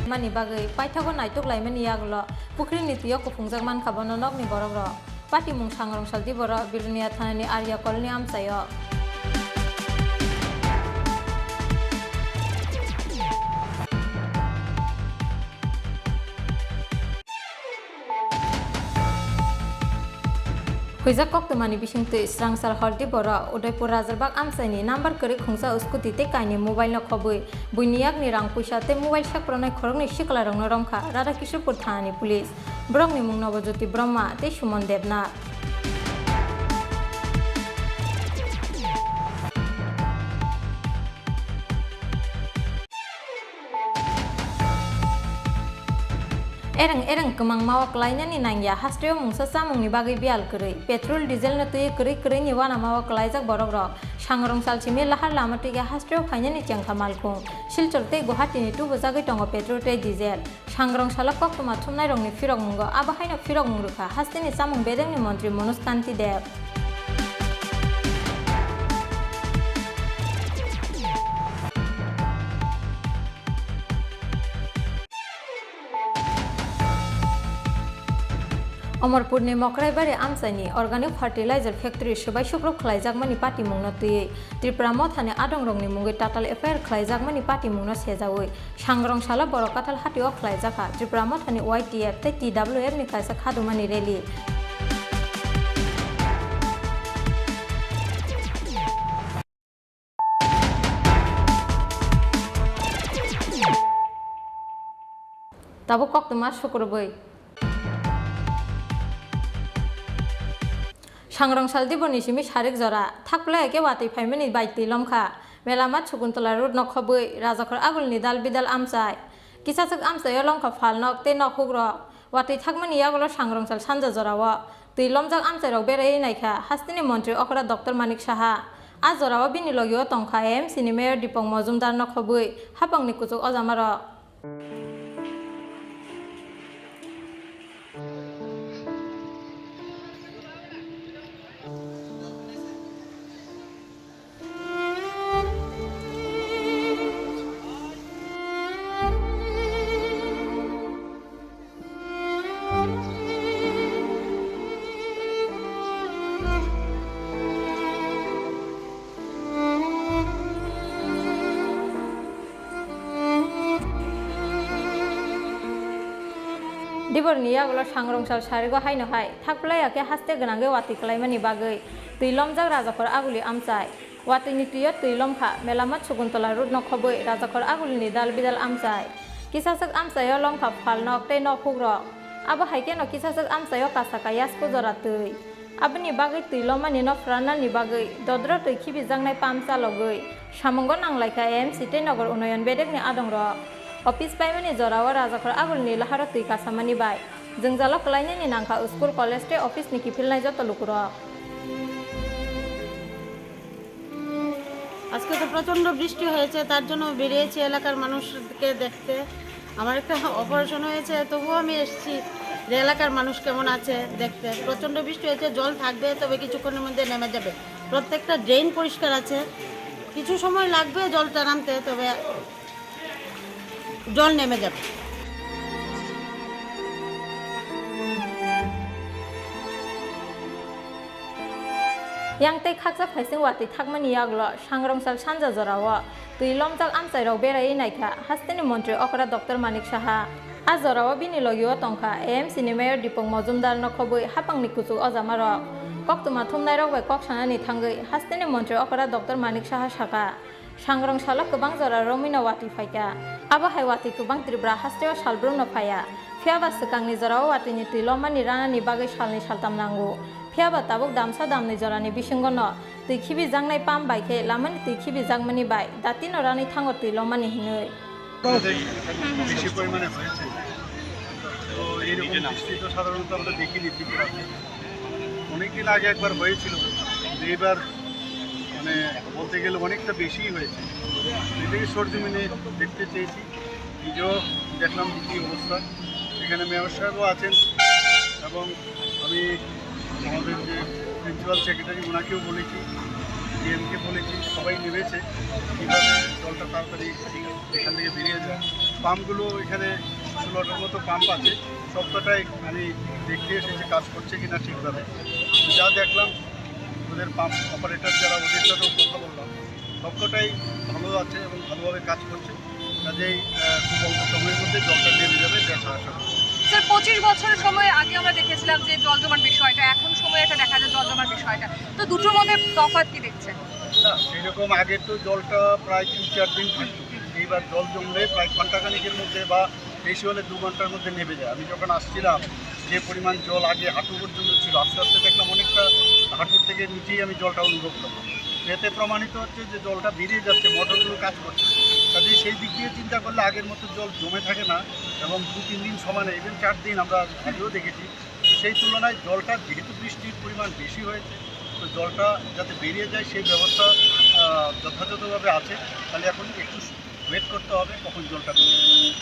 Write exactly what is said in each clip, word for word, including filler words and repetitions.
Mani bagwi paithago naituk laimani yagulo pukhrini twio kuphungjak mankha bono nokni borokrok. Patimung Sangrongsal Diboro, Bilonia thanani Arya Colony amchaio. Huijak koktwmani bisingtwi Srangsal Hor Diboro, Udaipur Rajarbag amchaini number kwrwi khungsa scooty tei kainwi mobile no khobwi buini yakni rang puisa tei mobile sekpronai khoroknwi siklarokno romkha Radhakishorpur thanani police. Borokni mung Nobojyoti Brahma tei Suman Debnath. Ereng ereng kwmangma o klainani nangya, hasteo mungsa chamungni bagwi biyal kwrwi. Petrol, diesel no twi kwrwi kwrwini uanama o klaijak borokrok. Sangrong salsimi lahar lama twi khe hasteo phainani chengkha malkhung. Silchar tei Guwahati ni tubujagwi tongo petrol tei diesel. Sangrong salo koktwma thumnairokni phirokmungo abo haino phirokmung rwkha hasteni chamung bedekni montri Manoj Kanti Deb. Omorpurni Mokraibari amchaini organic fertilizer factory swbai sukrub khlaijakmani patimungno twiwi Tripura mothani adongrokni mungwi tatal F I R khlaijakmani patimungno sejaui Sangrong salo borok kathal hatio khlaijakha Tripura mothani Y T F tei T W F ni kaisa khadumani rally. Tabuk koktwma sukrubwi. Sangrong sal Dibor ni simi sarik jora, thakphlai khe watwi phaimani bai twi lomkha. Melamat Sukuntola road no khobwi Rajakhor Agulni dal bidal amchai. Kisachwk amchaio lomkha phalnok tei nok hukrok. Watwi thakmani yagulo Sangrong sal sanja jorao twi lomjak amchairok beraiwi naikha hasteni montri okra Doctor Manik Saha. A jorao bini logio tongkha A M C ni mayor Dipok Mojumdar no khobwi hapangni kuchuk ojamarok. Diborni yagulo Sangrong sal sarigo haino hai, thakphlai ya khe haste gwnangwi watwi kwlaimani bagwi twi lomjak Rajakhor Aguli amchai. Watwini twio twi lomkha, Melamat Sukuntola road no khobwi Rajakhor Agulini dal bidal amchai. Kisachwk amchaio lomkha phalnok tei nok hukrok. Abo hai kheno kisachwk amchaio kasaka yasku jora twi. Aboni bagwi twi lomani no phranani bagwi dodro twi khibijaknai pump chalogwi samungo nanglaikha A M C tei Nogor Unnayan bedekni adongrok. Office paimani jorao Rajakhor Agulini laharo twi kasamani bai jwngjalo kwlainani nangkha school, college tei office ni kiphilnai joto lukurok. আজকে তো প্রচণ্ড বৃষ্টি হয়েছে, তার জন্য বেরিয়েছি এলাকার মানুষকে দেখতে। আমার একটা অপারেশন হয়েছে, তবুও আমি এসেছি যে এলাকার মানুষ কেমন আছে দেখতে। প্রচণ্ড বৃষ্টি হয়েছে, জল থাকবে, তবে কিছুক্ষণের মধ্যে নেমে যাবে। প্রত্যেকটা ড্রেন পরিষ্কার আছে, কিছু সময় লাগবে জলটা নামতে, তবে জল নেমে যাবে। Yang tei khaksa phaising watwi thakmani yagulo Sangrong sal sanja jorao twi lomjak amchairok beraiwi naikha hasteni montri okra Doctor Manik Saha. A jorao bini logio tongkha A M C ni mayor Dipok Mojumdar no khobwi hapangni kuchuk ojamarok. Koktwma thumnairok bai kok sanani thangwi hasteni montri okra Doctor Manik Saha sakha, Sangrong salo kwbang jora romwino watwi phaikha. Abo hai watwi kwbang Tripura hasteo salbrumno phaiya. Phiyaba swkangni jorao watwini twi lomani ranani bagwi salni saltam nango. Phiyaba tabuk damsa damni jorani bisingono twi khibijaknai pump bai khe lamani twi khibijakmani bai datino ranwi thango twi lomani hinwi. বেশি পরিমাণে হয়েছে। তো এইরকম বৃষ্টি তো সাধারণত আমরা দেখিনি ত্রিপুরাতে। অনেকদিন আগে একবার হয়েছিল, কিন্তু এবার মানে বলতে গেলে অনেকটা বেশিই হয়েছে। এটাকে সরজমিনে দেখতে চেয়েছি, নিজেও দেখলাম যে কী অবস্থা। এখানে মেয়র সাহেবও আছেন এবং আমি আমাদের যে প্রিন্সিপাল সেক্রেটারি, ওনাকেও বলেছি, ডিএমকে বলেছি, সবাই নেমেছে কীভাবে জলটা তাড়াতাড়ি এখান থেকে বেরিয়ে যায়। পাম্পগুলো এখানে ষোলোটার মতো পাম্প আছে, সবকটাই আমি দেখতে এসেছি কাজ করছে কিনা ঠিকভাবে। তো যা দেখলাম, ওদের পাম্প অপারেটর যারা, ওদের সাথেও কথা বললাম, সবকটাই ভালো আছে এবং ভালোভাবে কাজ করছে। কাজেই আহ, খুব অল্প সময়ের মধ্যে জলটা নেমে যাবে, এটা আশা করি। স্যার, পঁচিশ বছর সময় আগে আমরা দেখেছিলাম যে জল জমার বিষয়টা, এখন সময় একটা দেখা যায় জল জমার বিষয়টা, তো দুটোর মধ্যে তফাৎ কি দেখছেন? না, সেরকম আগে তো জলটা প্রায় তিন চার দিন থাকতো, এইবার জল জমলে প্রায় ঘন্টাখানেকের মধ্যে বা বেশি হলে দু ঘন্টার মধ্যে নেমে যায়। আমি যখন আসছিলাম, যে পরিমাণ জল আগে হাঁটু পর্যন্ত ছিল, আস্তে আস্তে দেখলাম অনেকটা হাঁটুর থেকে নিচেই আমি জলটা অনুভব করলাম। এতে প্রমাণিত হচ্ছে যে জলটা বেরিয়ে যাচ্ছে, মোটরগুলো কাজ করছে। কাজেই সেই দিক দিয়ে চিন্তা করলে আগের মতো জল জমে থাকে না এবং দু তিন দিন সমানে, ইভেন চার দিন আমরা আগেও দেখেছি। তো সেই তুলনায় জলটা যেহেতু বৃষ্টির পরিমাণ বেশি হয়েছে, তো জলটা যাতে বেরিয়ে যায় সেই ব্যবস্থা আহ, যথাযথভাবে আছে। তাহলে এখন একটু ওয়েট করতে হবে কখন জলটা বেরিয়ে যায়।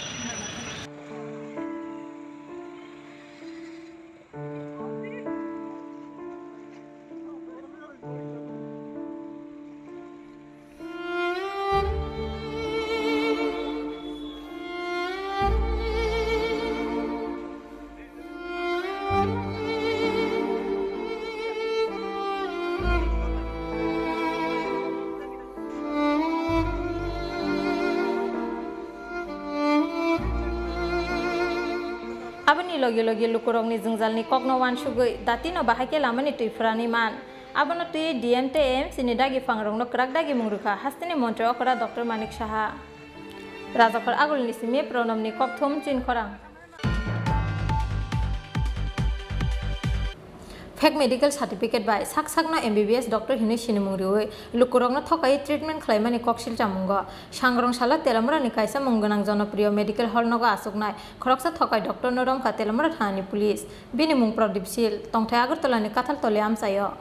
Aboni loge loge lukurokni jwngjalni kokno uansugwi datino bahai khe lamani twi phwrani man. Abono twiwi D M tei A M C ni dagi phangrokno kwrak dagimung rwkha hasteni montri okra Doctor Manik Saha. Rajakhor Agulini simi Pranobni kokthum chinkhorang. Fake medical certificate bai sak sakno M B B S doctor hinwi sinimung riwi lukurokno thokaiwi treatment khlaimani koksil chamungo Sangrong salo Telamurani kaisa mung gwnang Jonopriyo Medical Hall nogo achuknai khoroksa thokai doctorno romkha Telamura thanani police. Bini mung Pradip Sil, tongthai Agartalani Kathaltoli amchaio.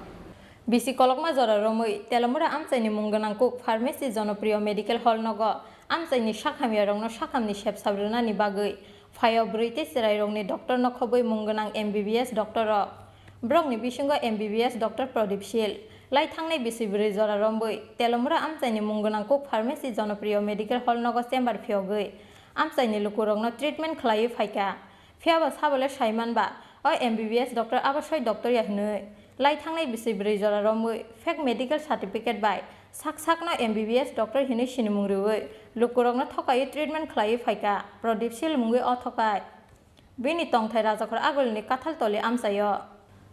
Bisi kolokma jora romwi Telamura amchaini mung gwnang kuk pharmacy Jonopriyo Medical Hall nogo amchaini sakhamyarokno sakhamni sep sabrwnani bagwi phaio bwrwi tei chwrairokni doctor nokhobwi mung gwnang M B B S doctor rok. Borokni bisingo M B B S doctor Pradip Sil, lai thangnai bisi bwrwi jora romwi Telamura amchaini mung gwnang kuk pharmacy Jonopriyo Medical Hall nogo chamber phiyogwi amchaini lukurokno treatment khlaiwi phaikha. Phiyaba sabole saiman ba, o M B B S doctor abo soi doctor ya hwnwi. Lai thangnai bisi bwrwi jora romwi fake medical certificate bai sak sakno M B B S doctor hinwi sinimung riwi lukurokno thokaiwi treatment khlaiwi phaikha Pradip Sil mungwi o thokai. Bini tongthai Rajakhor Agulini Kathaltoli amchaio.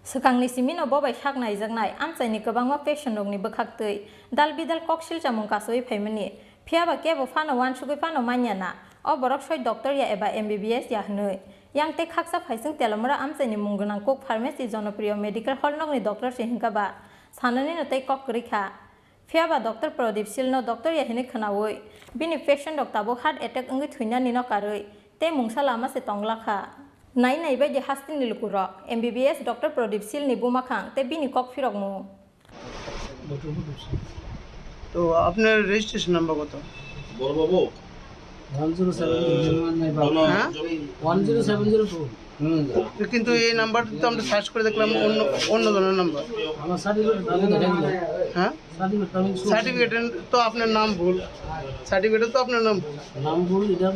Swkangni simino bo bai sak naijaknai amchaini kwbangma patient rokni bwkhaktwi dal bidal koksil chamung kasawi phaimani. Phiyaba kebo phano uansugwi phano manya na, o borok soi doctor ya eba M B B S ya hwnwi. Yang tei khaksa phaising Telamura amchaini mung gwnang kuk pharmacy Jonopriyo Medical Hall nokni doctor se hwnkha ba, sananino tei kok kwrwi kha. Phiyaba doctor Pradip Silno doctor ya hwnwi khwnawi, bini patient rok tabuk heart attack wngwi thwinani no karwi tei mungsa lama se tong lakha. Nai nai bai di hasteni lukurok, M B B S doctor Pradip Silni bumakhang tei bini kok phirokmung. তো আপনার registration number কত? বড়বাবু, one zero seven zero. হ্যাঁ? One zero seven zero two. কিন্তু এই নাম্বার তো আমরা সার্চ করে দেখলাম অন্য, অন্য ধরনের নাম্বার। আমার সার্টিফিকেট আমি দেখাই দিলাম। হ্যাঁ? সার্টিফিকেট আমি সার্টিফিকেটে তো আপনার নাম ভুল, সার্টিফিকেটে তো আপনার নাম ভুল। নাম ভুল, এটা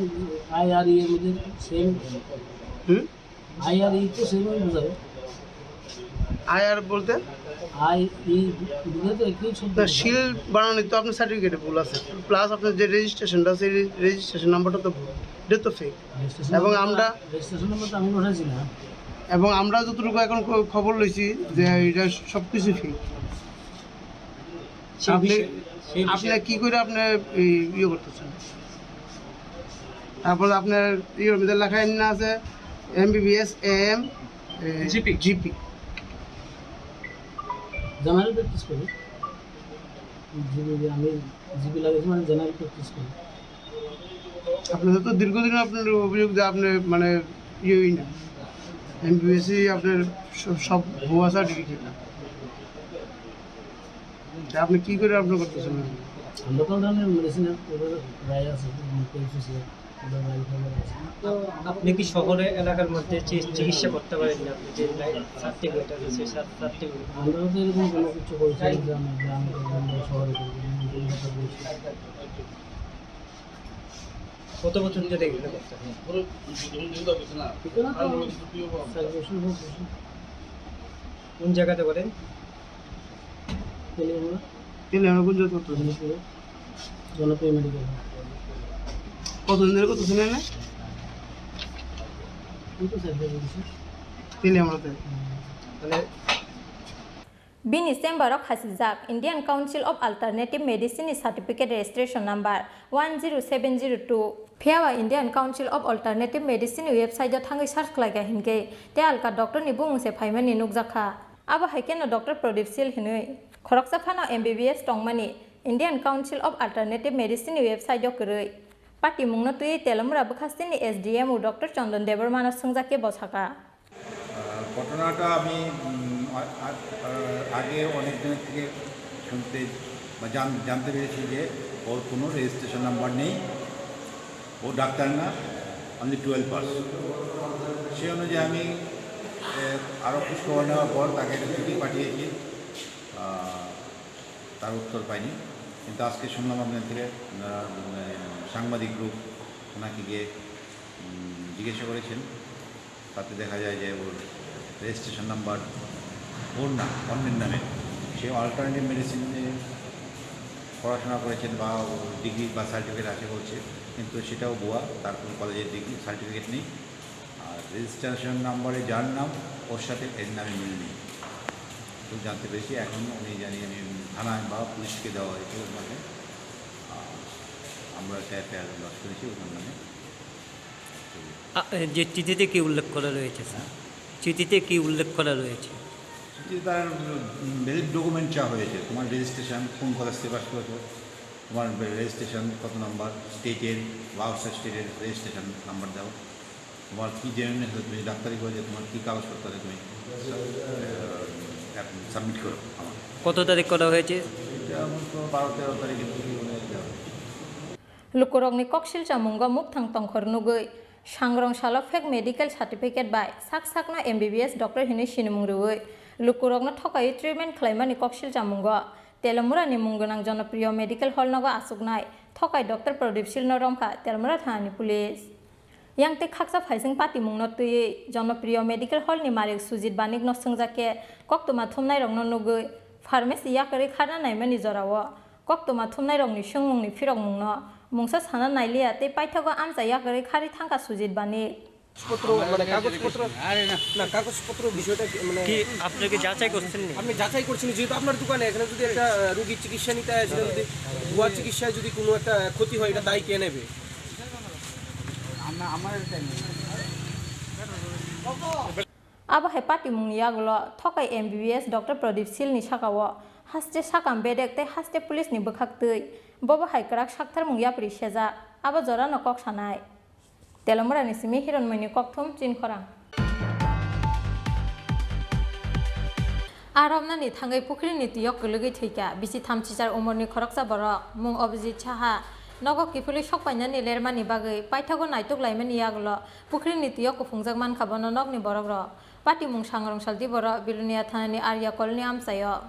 আই আর ই এর মধ্যে সেম। হুম। আই আর ই তো সেম বোঝায়। আই আর বলতে? আই ই বুঝে তো একই শব্দ। না, সিল বানানি তো আপনার সার্টিফিকেটে ভুল আছে, প্লাস আপনার যে রেজিস্ট্রেশনটা আছে, সেই রেজিস্ট্রেশন নাম্বারটা তো ভুল, এটা তো ফেক। রেজিস্ট্রেশন এবং নাম্বার, আমরা রেজিস্ট্রেশন নাম্বার তো আমি উঠাইছি না। এবং আমরা যতটুকু এখন খ-, খবর লইছি যে এটা সব কিছু ফেক। সেই আপনি, বিষয়ে, সেই আপনি বিষয়ে কি করে আপনি এই ইয়ে করতেছেন? তারপর আপনার ইয়ের মধ্যে লেখা এমনি আছে এমবিবিএস এম, এ, জিপি। জিপি। জেনারেল প্র্যাকটিস করি। জিপি, আমি জিপি লাগাইছি, মানে জেনারেল প্র্যাকটিস করি। আপনাদের তো দীর্ঘদিন আপনার অভিযোগ যে আপনি মানে ইয়েই না, এমবিবিএসই আপনার স-, সব ভুয়া সার্টিফিকেট। তা আপনি কি করে আপনি করতেছেন? আমরা তো ধরেন মেডিসিনের ওদের রায় আছে, ওদের রায় খবর আছে। তো আপনি কি শহরে এলাকার মধ্যে চি-, চিকিৎসা করতে পারেন না? আপনি যে রায় সার্টিফিকেট আছে, সেই সার-, সার্টিফিকেট। আমরা তো এরকম কোনো কিছু করছি না যে আমরা গ্রামে করবো, আমরা শহরে করবো, এরকম কোনো কথা বলছি না। কত বছর ধরে এখানে করছেন? কোন জায়গাতে করেন? তেলিয়ামুড়া কোন জায়গা করতেছেন? জনপ্রিয় মেডিকেল। কতদিন ধরে করতেছেন এখানে? এই তো স্যার, এই তো স্যার। তেলিয়ামুড়াতে? মানে Bini chamber o khasijak Indian Council of Alternative Medicine ni certificate registration number one zero seven zero two. Phiya ba Indian Council of Alternative Medicine ni website o thangwi search khlai kha hinkhe tei alka doctor ni bumung se phaimani nukjakha. Abo hai kheno Doctor Pradip Sil hinwi khoroksa phano M B B S tongmani Indian Council of Alternative Medicine ni website o kwrwi. Patimungno twiwi Telamura bwkhasteni S D M o Doctor Chandan Debbarma no swngjak khe bo sakha. আহ, ঘটনাটা আমি, উম, আ-, আ-, আহ, আগে অনেকজনের থেকে শুনতে বা জান-, জানতে পেরেছি যে ওর কোনো রেজিস্ট্রেশন নাম্বার নেই, ও ডাক্তার না, অনলি টুয়েলভ পাস। সেই অনুযায়ী আমি, আহ, আরও খোঁজখবর নেওয়ার পর তাকে একটা চিঠি পাঠিয়েছি। আহ, তার উত্তর পাইনি। কিন্তু আজকে শুনলাম আপনার থেকে, আহ, সাংবাদিক গ্রুপ ওনাকে গিয়ে, উম, জিজ্ঞাসা করেছেন। তাতে দেখা যায় যে ওর রেজিস্ট্রেশন নাম্বার ওর না, অন্যের নামে। সে অল্টারনেটিভ মেডিসিনে পড়াশোনা করেছেন বা ওর ডিগ্রি বা সার্টিফিকেট আছে বলছে, কিন্তু সেটাও ভুয়া, তার কোনো কলেজের ডিগ্রি সার্টিফিকেট নেই। আর রেজিস্ট্রেশন নাম্বারে যার নাম, ওর সাথে এর নামে মিল নেই। তো জানতে পেরেছি, এখন উনি জানি আমি থানায় বা পুলিশকে দেওয়া হয়েছে ওর নামে। আর আমরা একটা এফআইআর লজ করেছি ওনার নামে। আ, এ, যে চিঠিতে কি উল্লেখ করা রয়েছে, স্যার? চিঠিতে কি উল্লেখ করা রয়েছে? চিঠিতে তার, উম, ভ্যালিড ডকুমেন্ট চাওয়া হয়েছে, তোমার রেজিস্ট্রেশন, কোন কলেজ থেকে পাস করেছো, তোমার রেজিস্ট্রেশন কত নম্বর, স্টেটের বা আউটসাইড স্টেটের রেজিস্ট্রেশন নাম্বার দাও, তোমার কি জেনুইন আছে, তুমি ডাক্তারি করে যে তোমার কি কাগজপত্র আছে, তুমি, আহ, সাবমিট করো আমার। কত তারিখ করা হয়েছে? এটা আমার তো বারো তেরো তারিখের দিকে মনে হয় দেওয়া হয়েছে। Lukurokni koksil chamungo mukthang tongkhor nugwi, sangrong salo fake medical certificate bai sak sakno M B B S doctor hinwi sinimung rwui, lukurokno thokaiwi treatment khlaimani koksil chamungo Telamurani mung gwnang Jonopriyo Medical Hall nogo achuknai thokai Doctor Pradip Silno romkha Telamura thanani police. Yang tei khaksa phaising patimungno twiwi Jonopriyo Medical Hall ni malik Sujit Banik no swngjak khe koktwma thumnairokno nugwi pharmacy yakarwi kharna naimani jorao koktwma thumnairokni swngmungni phirokmungno mungsa sana nailiya tei paithago amchai yakarwi kharwi thangkha Sujit Banik. পত্র, মানে কাগজপত্র, আরে না। না, কাগজপত্র বিষয়টা কি, মানে কি আপনি কি যাচাই করছেন নি? আপনি যাচাই করছেন, যেহেতু আপনার দোকানে এখানে যদি একটা, আহ, রোগীর চিকিৎসা নিতে আসে, সেটা যদি ভুয়া চিকিৎসায় যদি কোনো একটা ক্ষতি হয়, এটা দায়ী কে নেবে? Abo hai patimungni yagulo thokai M B B S Doctor Pradip Silni sakao haste sakam bedek tei haste police ni bwkhak twi. Bobo hai kwrak saktharmung yapri sejak, abo jorano kok sanai. Telamurani simi Hironmoini kokthum Chinkhorang. Aromnani thangwi pukhrini twio kwlwgwi thwikha bisi thamchichar umorni khoroksa borok, mung Abhijit Saha. Nogo kiphilwi sokpainani lermani bagwi paithago naituk laimani yagulo pukhrini twio kuphungjak mankha bono nokni borokrok. Patimung Sangrong Salti Borok, Bilonia thanani Arya Koloni amchaio.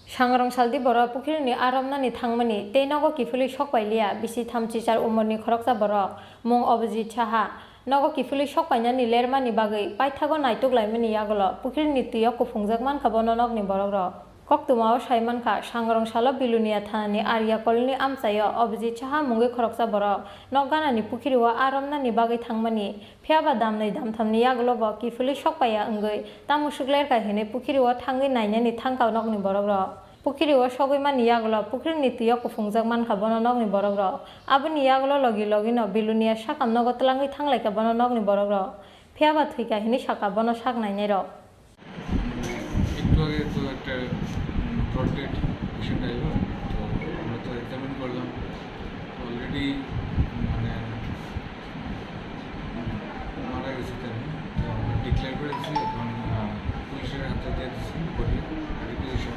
Sangrong Salti Borok pukhrini aromnani thangmani tei nogo kiphilwi sokpailiya bisi thamchichar umorni khoroksa borok, mung Abhijit Saha. Nogo kiphilwi sokpainani lermani bagwi paithago naituk laimani yagulo pukhrini twio kuphungjak mankha bono nokni borokrok. Koktwmao sai mankha, Sangrong salo Bilonia thanani Arya Koloni amchaio Abhijit Saha mungwi khoroksa borok nok ganani pukhrio aromnani bagwi thangmani, phiyaba damnwi damthamni yagulo bo kiphilwi sokpaiya wngwi tamo swklerkha hinwi pukhrio thangwi nainani thangkha nokni borokrok. Pukhrio sogwi mani yagulo pukhrini twio kuphungjak mankha bono nokni borokrok. Aboni yagulo logi logino Bilonia sakam nogo twlangwi thanglaikha bono nokni borokrok. Phiyaba thwikha hinwi sakha bono sak nainairok. একটু আগে তো একটা, উম, broad dead patient আইলো, তো আমরা তো এক্সামিন করলাম, অলরেডি মানে মারা গেছে তেমনি। তো আমরা ডিক্লেয়ার করে দিচ্ছি, এখন, আহ, পুলিশের হাতে দিয়ে দিচ্ছি বডি রিকুইজিশন।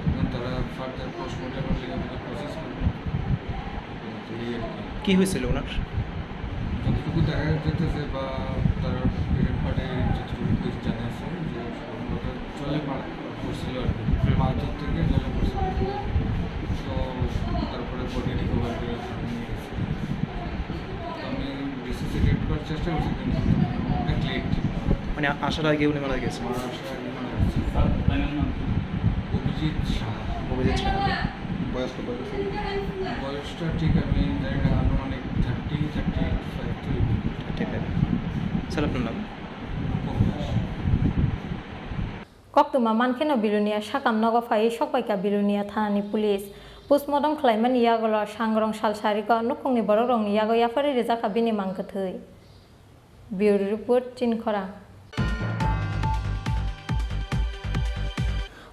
এখন তারা ফার্দার পোস্টমর্টম করলে আমাদের প্রসেস করবে। তো এই আর কি। কি হয়েছিল ওনার? যতটুকু দেখা যেতেছে বা তার পেশেন্ট পার্টে যতটুকু হয়েছে জানা আছে যে সম্ভবত জলে পা-, পড়ছিল আর কি। হুম। মাছ ধরতে গিয়ে জলে পড়ছিল। তো তারপরে বডি রিকভার করে থানায় নিয়ে গেছে। চেষ্টা করছি, কিন্তু অনেক লেট। মানে আসার আগে উনি মারা গেছেন। আমার আসার আগে মারা গেছে। অভিজিৎ সাহা। অভিজিৎ সাহা। বয়স কত বছর? বয়সটা ঠিক আমি জানি না, আনুমানিক থার্টি, থার্টি ফাইভ তো হইবে। ঠিক আছে। স্যার, আপনার নাম? রূপম Das. Koktwma mankheno Bilonia sakam nogo phaiwi sokpaikha Bilonia thanani police. Postmortem khlaimani yagulo sangrong sal sariko nukhungni borokrokni yago yapharwi rwjakha bini mang kwthwi. Bureau Report, Chinkhorang.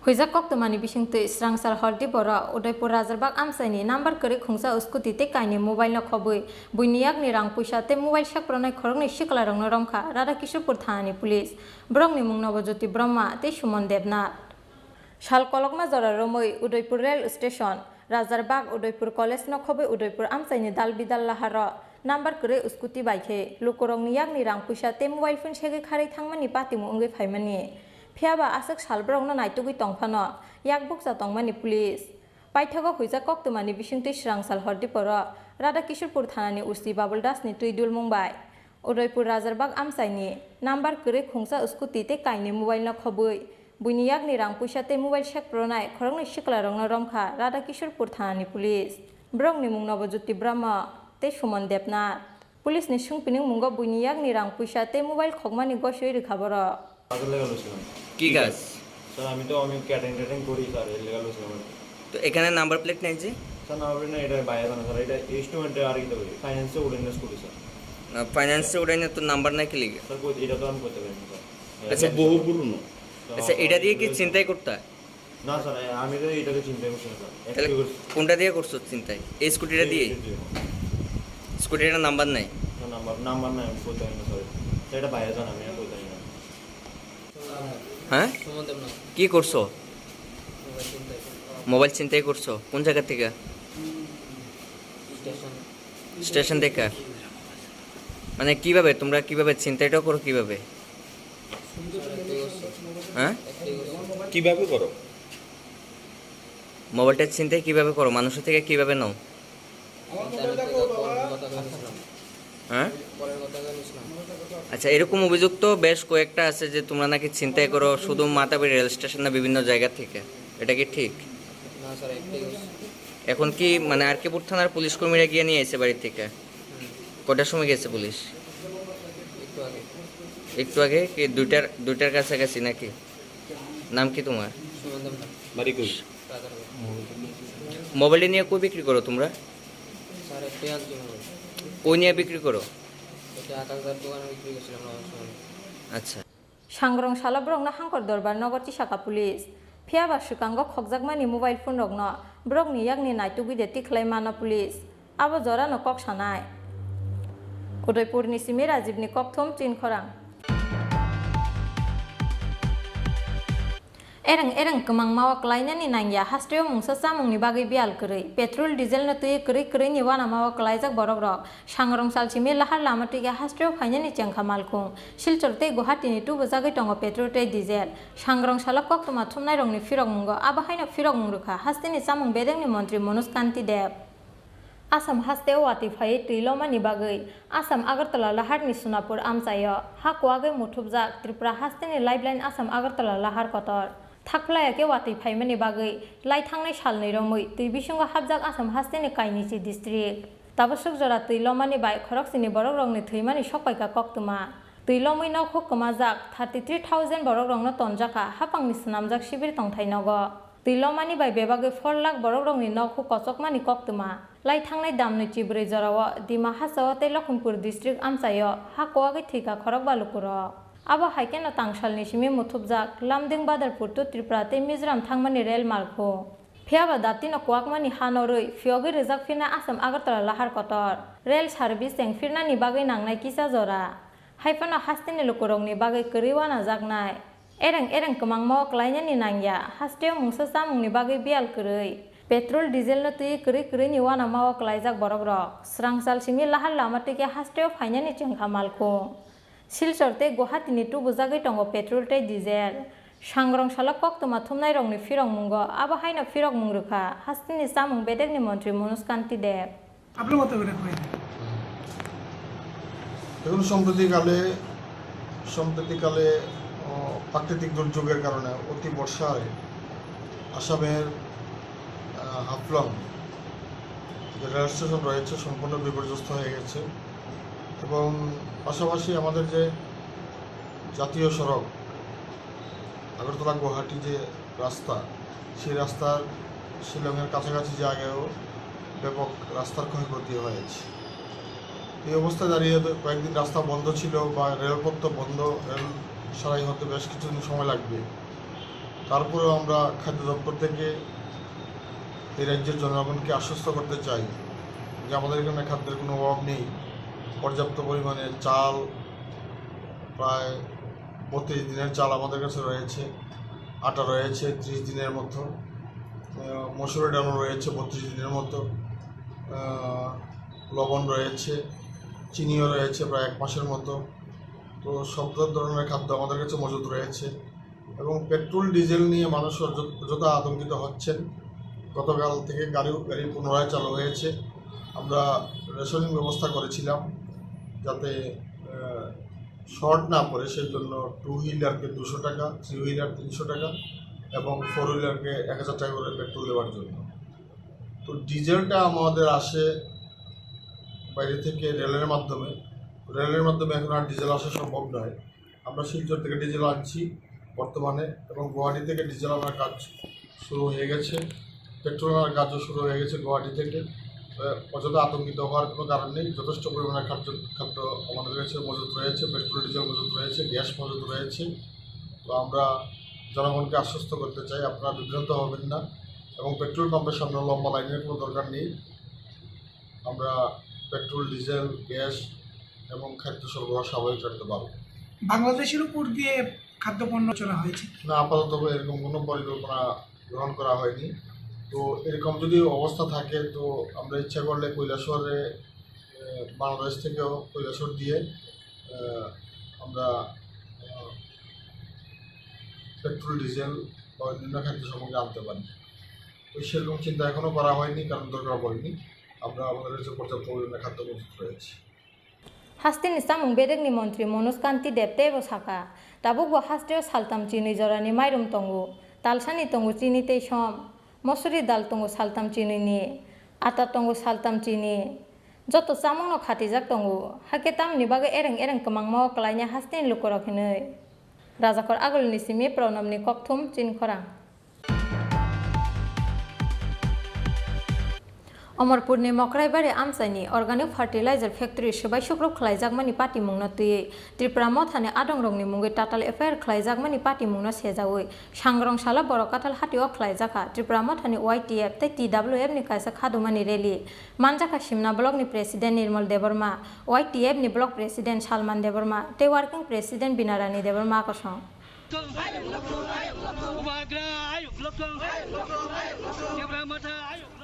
Huijak koktwmani bisingtwi Srangsal Hordi Borok, Udaipur Rajarbag amchaini number kwrwi khungsa scooty tei kainwi mobile no khobwi buini yakni rang puisa tei mobile sekpronai khoroknwi siklarokno romkha Radha Kishorpur thanani police. Borokni mung Nobojyoti Brahma tei Suman Debnath. Sal kolokma jora romwi Udaipur rail station, Rajarbag Udaipur college no khobwi Udaipur amchaini dal bidal laharo number kwrwi scooty bai khe lukurokni yakni rang puisa tei mobile phone segwi kharwi thangmani patimu wngwi phaimani. Phiyaba aswk sal borokno naitugwi tongphano yak bukcha tongmani police. Paithago huijak koktwmani bisingtwi Srangsal Hordi Borok, Radha Kishorpur thanani O C Babul Das ni twi dulmung bai Udaipur Rajarbag amchaini number kwrwi khungsa scooty tei kainwi mobile no khobwi buini yakni rang puisa tei mobile sekpronai khoroknwi siklarokno romkha Radha Kishorpur thanani police. Borokni mung Nobojyoti Brahma tei Suman Debnath. Police ni swngpinung mungo buini yakni rang puisa tei mobile khokmani gosiwi rwkha borok. কাজের লেগে লইছিলাম। কি কাজ? স্যার, আমি তো, আমি ক্যাটারিং ট্যাটারিং করি স্যার, এর লেগে লইছিলাম আর কি। তো এখানে নাম্বার প্লেট নেই যে? স্যার, নাম্বার প্লেট না, এটা বাইরে জানা স্যার, এটা ইনস্ট্রুমেন্টে আর কি তো ফাইন্যান্সে উঠে নিয়ে স্কুটি স্যার। না, ফাইন্যান্সে উঠে নিয়ে তো নাম্বার নাই কি লিখে? স্যার, কই, এটা তো আমি করতে পারি না স্যার। আচ্ছা। এটা বহু পুরনো। তো আচ্ছা, এটা দিয়ে কি ছিনতাই করতা? না স্যার, আমি তো এটাকে ছিনতাই করছি না স্যার। তাহলে কোনটা দিয়ে করছো ছিনতাই? এই স্কুটিটা দিয়ে? স্কুটিটার নাম্বার নাই? না, নাম্বার, নাম্বার নাই, আমি বলতে পারি না স্যার। স্যার, এটা বাইরে যান, আমি আর বলতে পারি না। হ্যাঁ? সুমন দেবনাথ। কি করছো? মোবাইল ছিনতাই করছি। মোবাইল ছিনতাই করছো? কোন জায়গা থেকে? স্টেশন। স্টেশন থেকে? মানে কিভাবে, তোমরা কিভাবে ছিনতাইটা করো কিভাবে? স্যার, একটাই করছি। হ্যাঁ? একটাই করছি। কিভাবে করো? মোবাইলটা ছিনতাই কিভাবে করো? মানুষের থেকে কিভাবে নাও? ইন্টারনেট থেকে কলের কথা জানছিলাম। হ্যাঁ? কলের কথা জানছিলাম। আচ্ছা, এরকম অভিযোগ তো বেশ কয়েকটা আছে যে তোমরা নাকি ছিনতাই করো শুধু মাতাবেড়ি রেল স্টেশন না বিভিন্ন জায়গা থেকে, এটা কি ঠিক? না স্যার, একটাই করছি। এখন কি মানে আর কে পুর থানার পুলিশ কর্মীরা গিয়ে নিয়ে এসে বাড়ি থেকে? হুম। কটার সময় গেছে পুলিশ? একটু আগে। একটু আগে কি দুইটার, দুইটার কাছাকাছি নাকি? নাম কি তোমার? সুমন দেবনাথ। বাড়ি কই? রাজারবাগ। মোবাইলটা নিয়ে কই বিক্রি করো তোমরা? স্যার, একটাই আনছি মোবাইল। কই নিয়ে বিক্রি করো? এটা আকাশদার দোকানে বিক্রি করছিলাম নবাব সময়। আচ্ছা। Sangrong salo borokno Hangkor Dorbar nogo tisaka police. Phiyaba swkango khokjakmani mobile phone rokno borokni yakni naitugwi de tikhlai mano police. Abo jorano kok sanai. Udaipurni simi Rajibni kokthum Chinkhorang. Ereng ereng kwmangma o klainani nangya, hasteo mungsa chamungni bagwi biyal kwrwi. Petrol, diesel no twi kwrwi kwrwini uanama o klaijak borokrok. Sangrong sal simi lahar lama twiga hasteo phainani chengkha malkhung. Silchar tei Guwahati ni tubujagwi tongo petrol tei diesel. Sangrong salo koktwma thumnairokni phirokmungo abo haino phirokmung rwkha hasteni chamung bedekni montri Manoj Kanti Deb. Assam hasteo watwi phaiwi twi lomani bagwi Assam Agartala laharni Sonapur amchaio ha kuwagwi muthupjak Tripura hasteni Lifeline Assam Agartala lahar kotor. Thakphlaiya khe watwi phaimani bagwi lai thangnai salnwi romwi twi bisingo hapjak Assam hasteni Kainichi district. Tabaswk jora twi lomani bai khoroksini borokrokni thwimani sokpaikha koktwma. Twi lomwi nok huk kwmajak thirty three thousand borokrokno tonjakha hapangni swnamjak sibir tongthai nogo. Twi lomani bai bebagwi four lakh borokrokni nok huk kochokmani koktwma. Lai thangnai damnwi chibrwi jorao Dima Hasao tei Lakhimpuir district amchaio ha kuwagwi thwikha khorokba lukurok. Abo hai kheno tangsalni simi muthupjak Lumding Badarpur to Tripura tei Mizoram thangmani rel malkhung. Phiyaba datino kuwakmani ha norwi phiyogwi rwjak phirnai Assam Agartala lahar kotor. Rel service chengphirnani bagwi nangnai kisa jora. Haiphano hasteni lukurokni bagwi kwrwi uanajaknai. Ereng ereng kwmangma o klainani nangya, hasteo mungsa chamungni bagwi biyal kwrwi. Petrol, diesel no twi kwrwi kwrwini uanama o klaijak borokrok. Srangsal simi lahar lama twi khe hasteo phainani chengkha malkhung. Silchar tei Guwahati ni tubujagwi tongo petrol tei diesel. Sangrong salo koktwma thumnairokni phirokmungo abo haino phirokmung rwkha hasteni chamung bedekni montri Manoj Kanti Deb. आप लोग मत करें कोई। দেখুন, সম্প্রতিকালে, সম্প্রতিকালে, আহ, প্রাকৃতিক দুর্যোগের কারণে অতি বর্ষায় আসামের, আহ, হাফলং যে রেল স্টেশন রয়েছে সম্পূর্ণ বিপর্যস্ত হয়ে গেছে এবং পাশাপাশি আমাদের যে জাতীয় সড়ক আগরতলা গুয়াহাটি যে রাস্তা, সেই রাস্তার শিলংয়ের কাছাকাছি জায়গায়ও ব্যাপক রাস্তার ক্ষয়ক্ষতি হয়েছে। এই অবস্থা দাঁড়িয়ে তো কয়েকদিন রাস্তা বন্ধ ছিল বা রেলপথ তো বন্ধ, রেল সারাই হতে বেশ কিছুদিন সময় লাগবে। তারপরেও আমরা খাদ্য দপ্তর থেকে এই রাজ্যের জনগণকে আশ্বস্ত করতে চাই যে আমাদের এখানে খাদ্যের কোনো অভাব নেই। পর্যাপ্ত পরিমাণে চাল, প্রায় বত্রিশ দিনের চাল আমাদের কাছে রয়েছে, আটা রয়েছে ত্রিশ দিনের মতো, আহ, মসুরি ডালও রয়েছে বত্রিশ দিনের মতো, আহ, লবণ রয়েছে, চিনিও রয়েছে প্রায় এক মাসের মতো। তো সব ধরনের খাদ্য আমাদের কাছে মজুদ রয়েছে এবং পেট্রোল, ডিজেল নিয়ে মানুষ যত-, যতটা আতঙ্কিত হচ্ছেন, গতকাল থেকে গাড়ি, গাড়ি পুনরায় চালু হয়েছে। আমরা রেশনিং ব্যবস্থা করেছিলাম যাতে, আহ, শর্ট না পড়ে, সেই জন্য টু হুইলারকে দুশো টাকা, থ্রি হুইলার তিনশো টাকা এবং ফোর হুইলারকে এক হাজার টাকা করে পেট্রোল দেওয়ার জন্য। তো ডিজেলটা আমাদের আসে বাইরে থেকে রেলের মাধ্যমে, রেলের মাধ্যমে এখন আর ডিজেল আসা সম্ভব নয়। আমরা শিলচর থেকে ডিজেল আনছি বর্তমানে এবং গুয়াহাটি থেকে ডিজেল আনার কাজ শুরু হয়ে গেছে, পেট্রোল আনার কাজও শুরু হয়ে গেছে গুয়াহাটি থেকে। আহ, অযথা আতঙ্কিত হওয়ার কোনো কারণ নেই, যথেষ্ট পরিমাণে খাদ্য, খাদ্য আমাদের কাছে মজুত রয়েছে, পেট্রোল, ডিজেল মজুত রয়েছে, গ্যাস মজুত রয়েছে। তো আমরা জনগণকে আশ্বস্ত করতে চাই, আপনারা বিভ্রান্ত হবেন না এবং পেট্রোল পাম্পের সামনে লম্বা লাইনের কোনো দরকার নেই। আমরা পেট্রোল, ডিজেল, গ্যাস এবং খাদ্য সরবরাহ স্বাভাবিক রাখতে পারবো। বাংলাদেশের উপর দিয়ে খাদ্যপণ্য চলা হয়েছে? না, আপাতত এরকম কোনো পরিকল্পনা গ্রহণ করা হয়নি। তো এরকম যদি অবস্থা থাকে, তো আমরা ইচ্ছা করলে কৈলাসহরে, আহ, বাংলাদেশ থেকেও কৈলাসহর দিয়ে, আহ, আমরা, আহ, পেট্রোল, ডিজেল বা অন্যান্য খাদ্য সামগ্রী আনতে পারি। তো সেরকম চিন্তা এখনো করা হয়নি, কারণ দরকার পড়েনি। আমরা আমাদের কাছে পর্যাপ্ত পরিমাণে খাদ্য মজুত রয়েছে। Hasteni samung bedekni montri Manoj Kanti Deb teibo sakha, tabukbo hasteo saltam chinwi jorani mairum tongo, talsani tongo chini tei som, mosuri dal tongo saltam chinwini, ata tongo saltam chini, joto chamungno khatijak tongo, hakhe tamoni bagwi ereng ereng kwmangma o kwlaina hasteni lukurok hinwi. Rajakhor Agulini simi Pranabni kokthum chini khorang. Omorpurni Mokraibari amchaini organic fertilizer factory swbai sukrup khlaijakmani patimungno twiwi Tripura Mothani adongrokni mungwi tatal F I R khlaijakmani patimungno sejawi sangrong salo borok katal hatio khlaijakha Tripura Mothani Y T F tei T W F ni kaisa khadumani rally. Manjakha Simna block ni president Nirmal Debbarma, Y T F ni block president Salman Debbarma tei working president Binarani Debbarma kosong.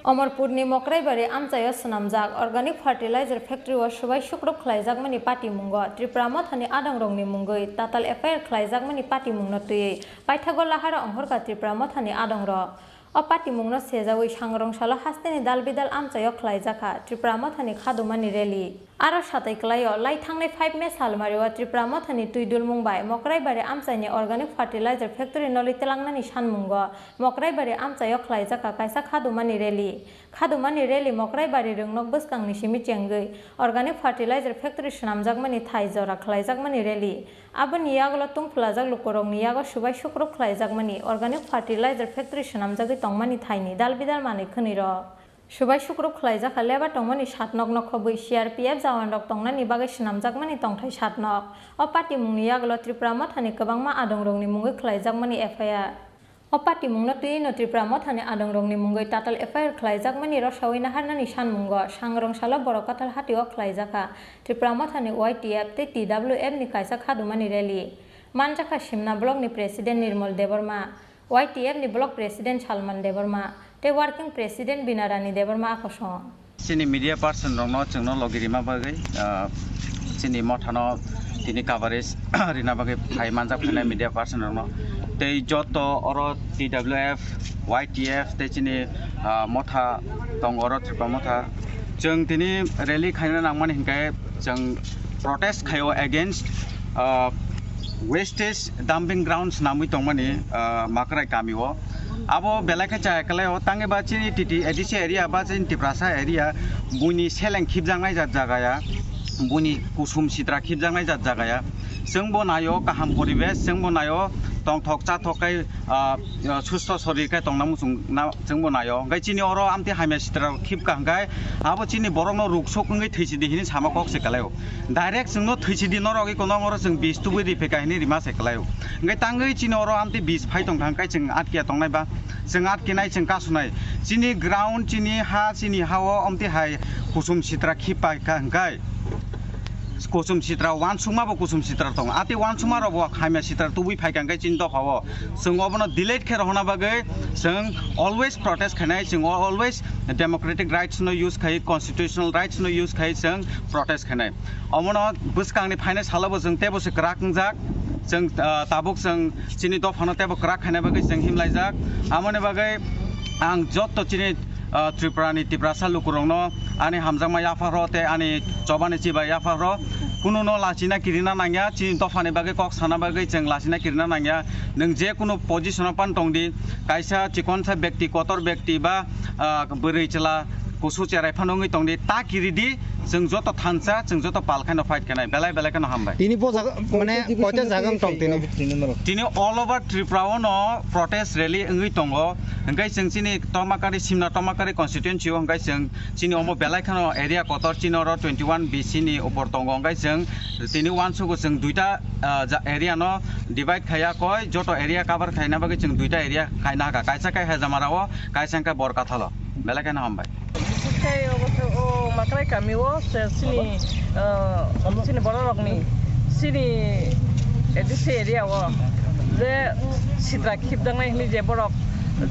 Omorpurni Mokraibari amchaio swnamjak organic fertilizer factory o swbai sukrup khlaijakmani patimungo Tripura Mothani adongrokni mungwi tatal F I R khlaijakmani patimungno twiwi paithago lahara ongkhorkha Tripura Mothani adongrok. O patimungno sejawi sangrong salo hasteni dal bidal amchaio khlaijakha Tripura Mothani khadumani rally. Aro satai kwlaio, lai thangnai five May salmario Tripura Mothani twi dulmung bai Mokraibari amchaini organic fertilizer factory noli tlangnani sanmungo Mokraibari amchaio khlaijakha kaisa khadumani rally. Khadumani rally Mokraibari rwngnok bwskangni simi chengwi organic fertilizer factory swnamjakmani thai jora khlaijakmani rally. Aboni yagulo tungphulajak lukurokni yago swbai sukrup khlaijakmani organic fertilizer factory swnamjagwi tongmani thaini dal bidal manwi khwnwirok. Swbai sukrup khlaijakha lebar tongmani satnokno khobwi C R P F jawanrok tongnani bagwi swnamjakmani tongthai satnok. O patimungni yagulo Tripura Mothani kwbangma adongrokni mungwi khlaijakmani F I R. O patimungno twiwi no Tripura Mothani adongrokni mungwi tatal F I R khlaijakmani rosawi naharnani sanmungo sangrong salo borok katal hatio khlaijakha Tripura Mothani Y T F tei T W F ni kaisa khadumani rally. Manjakha Simna block ni president Nirmal Debbarma, Y T F ni block president Salman Debbarma tei working president Binarani Debbarma akosong. Chini media person rokno chwngno logi rima bagwi, ah, chini mothano tini coverage rina bagwi phai manjak phainai media person rokno. Tei joto oro T W F, Y T F tei chini, ah, motha tongo oro Tripura motha. Chwng tini rally khaina nangmani hinkhe chwng protest khaio against, uh, wastage dumping grounds namwi tongmani, uh, Makrai kamio. Abo belai khe chaya kwlaio, tangwi ba chini T T A D C area ba chini Tiprasa area, buini seleng khibjaknai jat jagaya, buini kusum sitra khibjaknai jat jagaya. Chwngbo naio kaham poribesh, chwngbo naio tongthok chathok kai, ah, ah, susto sorir kai tongna muchung na chwngbo naio. Hwnkhe chini oro amtwi hamya sitra khibka hwnkhe abo chini borokno ruksuk wngwi thwisidi hinwi sama kok se kwlaio. Direct chwngno thwisidi norogwi kono oro chwng bis tubui ri pheka hinwi rima se kwlaio. Hwnkhe tangwi chini oro amtwi bis phai tongkha hwnkhe chwng atkiya tongnai ba, chwng atkinai, chwng kasunai. Chini ground, chini ha, chini ha-o amtwi hai kusum sitra khibpaikha hwnkhe. Kusum sitra, uansukma bo kusum sitra tongo. Atwi uansukma rok bo hamya sitra tubui phaikha hwnkhe chini dopha o. Chwng obono delete khe rohorna bagwi chwng always protest khainai, chwng always democratic rights no use khai, constitutional rights no use khai chwng protest khainai. Omono bwskangni phainai salo bo chwng teibo se kwrak wngjak. Chwng, ah, tabuk chwng chini dophano teibo kwrak khaina bagwi chwng himlaijak. Amoni bagwi ang jotto chini, ah, Tripurani Tiprasa lukurokno, ani hamjakma yapharo tei ani chobani chiba yapharo kununo lachina kirina nangya, chini dophani bagwi kok sana bagwi chwng lachina kirina nangya. Nwng je kunu position-o pan tongdi, kaisa chikonsa bekti, kotor bekti ba, ah, bwrwi chwla kusu cherai phano wngwi tongdi, ta kiridi, chwng joto thansa, chwng joto pal khaino fight khainai, belai belai kheno hambai. Tini bo jaga, mane, koita jaga wng tong tini? Tini all over Tripura o no protest rally wngwi tongo, hwnkhe chwng chini Tomakari, Simna Tomakari constituency o, hwnkhe chwng chini omo belai kheno area kotor, chini oro twenty one B C ni upor tongo, hwnkhe chwng tini uansugo chwng duita, ah, ja-, area no divide khaiya koi, joto area cover khaina bagwi chwng duita area khaina hakha, kaisa khe Hejamara o, kaisa khe Borkathal o. Belai kheno hambai. Khe obo khe o Makrai kami o se chini, ah, chini borok rokni chini A D C area o je sitra khibjaknai hinwi je borok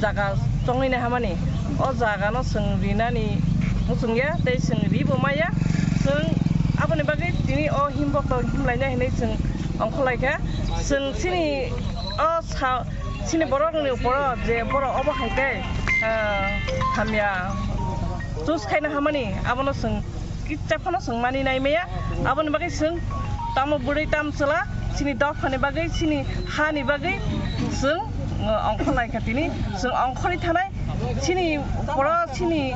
jaga chongwi nai hamani, o jaga no chwng rinani muchung ya tei chwng ri bo maya. Chwng aboni bagwi tini o himboto himlainai hinwi chwng ongkhorlai kha. Chwng chini o sa-, chini borokni uporo je borok obo hai khe, ah, hamya choose khaina hamani, abono chwng kitsa phano chwng mani nai maya. Aboni bagwi chwng tamo bwrwi tam chwla chini dophani bagwi, chini hani bagwi chwng, ah, ongkhorlai kha tini. Chwng ongkhorwi thanai chini uporo chini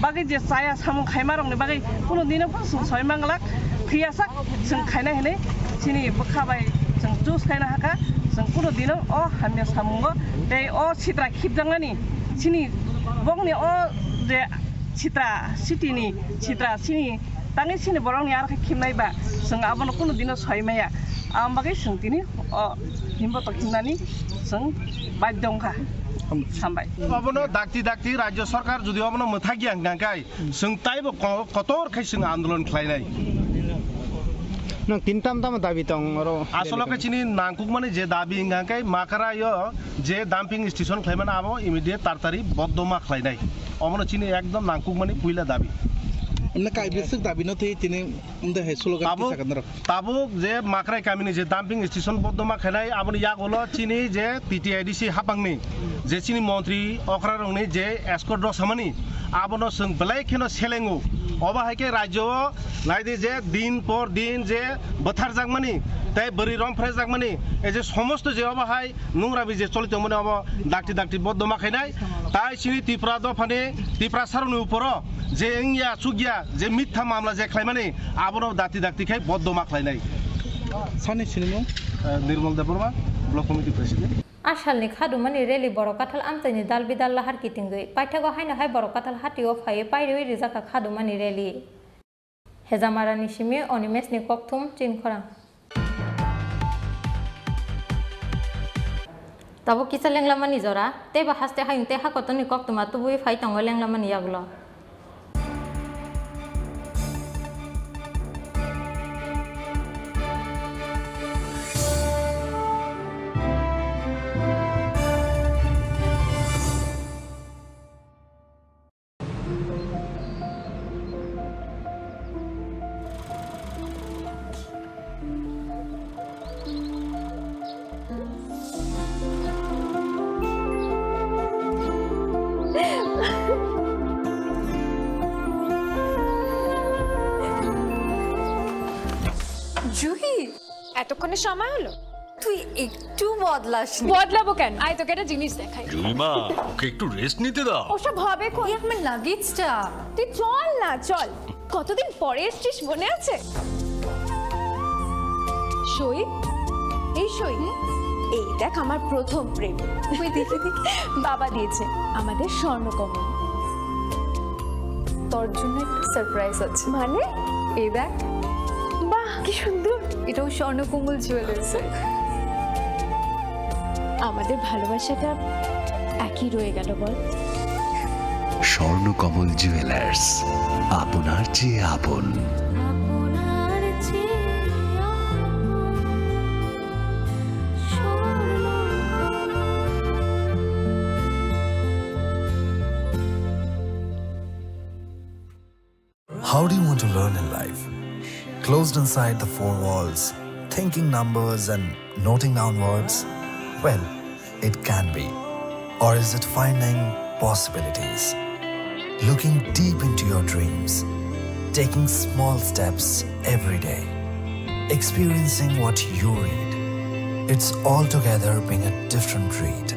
bagwi je chaya samung khaima rokni bagwi kunu dino phano chwng soi manglak, phiya sak chwng khaina hinwi chini bwkha bai chwng choose khaina hakha, chwng kunu dino o hamya samungo tei o sitra khibjaknani chini bokni o je sitra city ni sitra chini tangwi chini borokni aro khe khibnai ba chwng abono kunu dino soi maya, aboni bagwi chwng tini o himboto khibnani chwng badhyo wngkha. Hambai. Obono dakti dakti rajyo sorkar jodi obono mwthakya hwnkha khe, chwng taibo ko-, kotor khe chwng andolon khlainai. Nwng tin tam tamo dabi tong oro? Asolo khe chini nangkukmani je dabi hwnkha khe Makrai o je dumping station khlaimani abo immediate tartari boddo ma khlainai. Omono chini ekdom nangkukmani puila dabi. Emne kaibiswk dabi no twi tini wngde hai slogan Tabuk, kisa kandaro. Tabuk je Makrai kamini je dumping station boddo ma khlainai aboni yagulo chini je T T A D C hapangni je chini montri okrarokni je escort rok samani abono chwng belai kheno selengo. Obo hai khe rajyo o naidi je din por din je bwtharjakmani tei bwrwi romphrejakmani, ei je somosto je obo hai nungrami je choli tongmani obo dakti dakti boddo ma khainai. Tai chini Tripura dophani Tiprasarokni uporo je wngya chukya je mitha mamla je khlaimani abono dakti dakti khai boddo ma khlainai. Sani sinimung? Eh, Nirmal Debbarma, Block Committee President. Asalni khadumani rally Borok Kathal amchaini dal bidal lahar kitingwi paithago haino hai Borok Kathal hatio phaiwi pairiwi rijakha khadumani rally. Hejamarani simi Onimesni kokthum chinkhorang. Tabuk kisa lenglamani jora, teibo haste hayung tei hakotorni koktwma tubui phai tongo lenglamani yagulo. Juhi, এতক্ষণে সময় হলো? তুই একটু বদলাসনি। বদলাবো কেন? আয়, তোকে একটা জিনিস দেখাই। জুইমা, ওকে একটু রেস্ট নিতে দাও। ওসব হবে কোন? এই আমার লাগেজটা। তুই চল না, চল। কতদিন পরে এসছিস, মনে আছে? সই, এই সই, এই দেখ আমার প্রথম প্রেম। ওই দেখে দেখে বাবা দিয়েছে আমাদের স্বর্ণকমল। তোর জন্য একটা সারপ্রাইজ আছে। মানে? এই দেখ। বাহ, কি সুন্দর। এটাও স্বর্ণকমল জুয়েলার্সের। আমাদের ভালোবাসাটা একই রয়ে গেল, বল? স্বর্ণকমল জুয়েলার্স, আপনার চেয়ে আপন। How do you want to learn in life? Closed inside the four walls, thinking numbers and noting down words? Well, it can be. Or is it finding possibilities? Looking deep into your dreams, taking small steps every day, experiencing what you read. It's altogether being a different breed.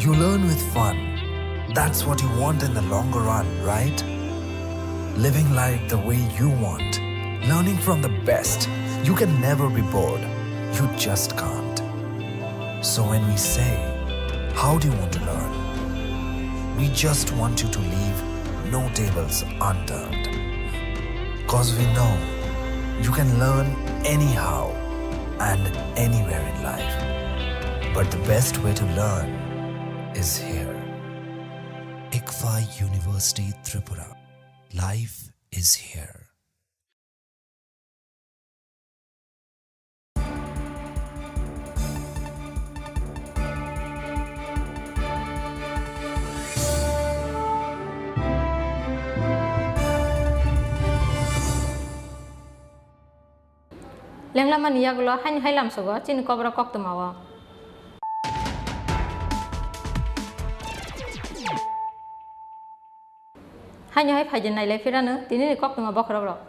You learn with fun. That's what you want in the longer run, right? Living life the way you want, learning from the best. You can never be bored. You just can't. So when we say, "How do you want to learn?" we just want you to leave no tables unturned. 'Cause we know you can learn anyhow and anywhere in life. But the best way to learn is here. ICFAI University Tripura. Life is here. Lenglamani yagulo haini hai lamsogo chini koboro koktwmao. Haino hai phaidi nailai phirano tinini koktwma bokhorokrok.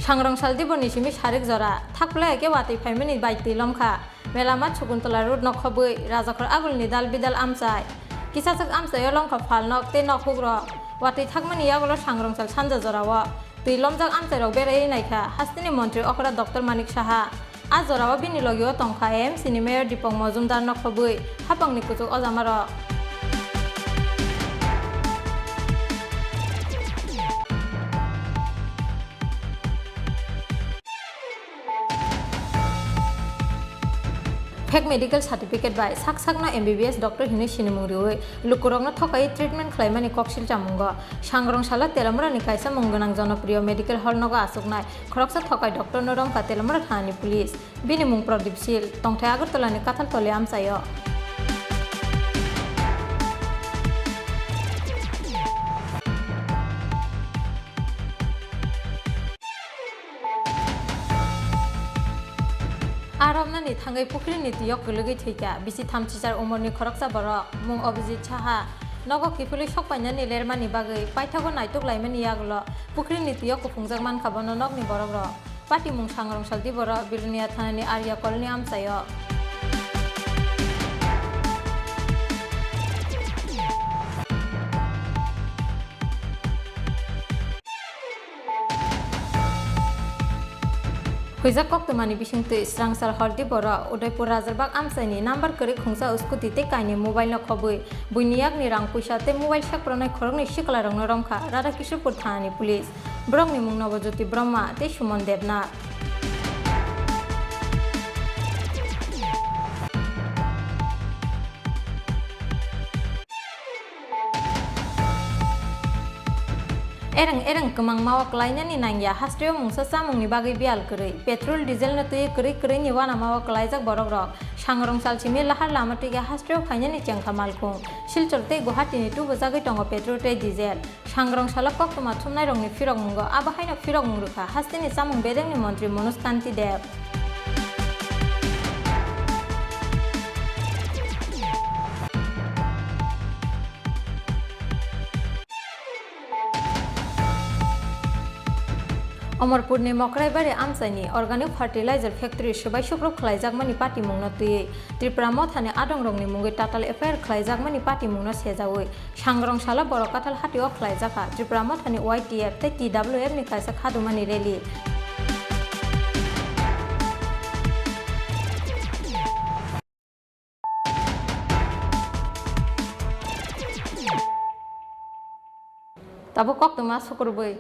Sangrong sal diborni simi sarik jora, thakphlai khe watwi phaimani bai twi lomkha. Melamat Sakuntala Road nokhobwi, Rajakhor Agulni dal bidal amchai. Kisachwk amchaio lomkha phalnok tei nokhukrok. Watwi thakmani yagulo sangrong sal sanja jorao twi lomjak amchairok beraiwi naikha hasteni montri okra Doctor Manik Saha. A jorao bini logio tongkha M C ni Mayor Dipok Mojumdar nokhobwi hapangni kuchuk ojamarok. Fake medical certificate bai sak sakno M B B S doctor hinwi sinimung riwi lukurokno thokaiwi treatment khlaimani koksil chamungo. Sangrong salo Telamurani kaisa mung gwnang jonopriyo medical hall nogo achuknai khoroksa thokai doctor no romkha Telamura thanani police. Bini mung Pradip Sil, tongthai Agartala ni Kathaltoli amchaio. A romnani thangwi pukhrini twio kwlwgwi thwikha bisi thamchichar umorni khoroksa borok, mung Abhijit Saha. Nogo kiphilwi sokpainani lermani bagwi paithago naituk laimani yagulo pukhrini twio kuphungjak mankha bono nokni borokrok. Patimung Sangrong Saldi Borok, Bilonia thanani Arya Colony amchaio. Huijak koktwmani bisingtwi Srangsal Haldi Borok, Udaipur Rajarbag amchaini number kwrwi khungsa scooty tei kainwi mobile no khobwi, buini yakni rang puisa tei mobile sekpronai khoroknwi siklarokno romkha Radhakishorpur thanani police. Borokni mung Nobojyoti Brahma tei Suman Debnath. Ereng ereng kwmangma o kwlainani nangya, hasteo mungsa chamungni bagwi biyal kwrwi. Petrol, diesel no twi kwrwi kwrwini uanama o kwlaijak borokrok. Sangrong salsimi lahar lama twiga hasteo phainani chengkha malkhung. Silchar tei Guwahati ni tubujagwi tongo petrol tei diesel. Sangrong salo koktwma thumnairokni phirokmungo abo haino phirokmung rwkha hasteni chamung bedekni montri Manoj Kanti Deb. Omorpurni Mokraibari amchaini organic fertilizer factory swbai sukrub khlaijakmani patimungno twiwi Tripura mothani adongrokni mungwi tatal F I R khlaijakmani patimungno sejawi Sangrong salo borok Kathal hatio khlaijakha Tripura mothani Y T F tei T W F ni kaisa khadumani rally. Tabuk koktwma sukurubui.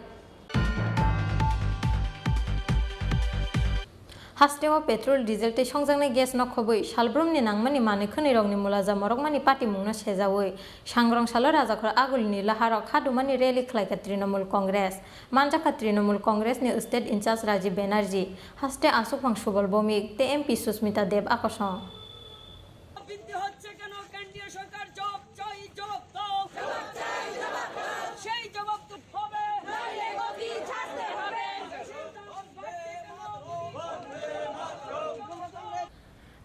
Hasteo petrol, diesel tei songjaknai gas no khobwi salbrumni nangmani manwi khwnwirokni mulaja morokmani patimungno sejawi Sangrong salo Rajakhor Agulini laharok khadumani rally khlaikha Trinamool Congress. Manjakha Trinamool Congress ni state in-charge Rajiv Banerjee, haste aswkphang Subal Bhowmik tei M P Susmita Deb akosong. বৃদ্ধি হচ্ছে কেন? কেন্দ্রীয় সরকার জবাব চাই, জবাব দাও। সেই জবাব তো হবে।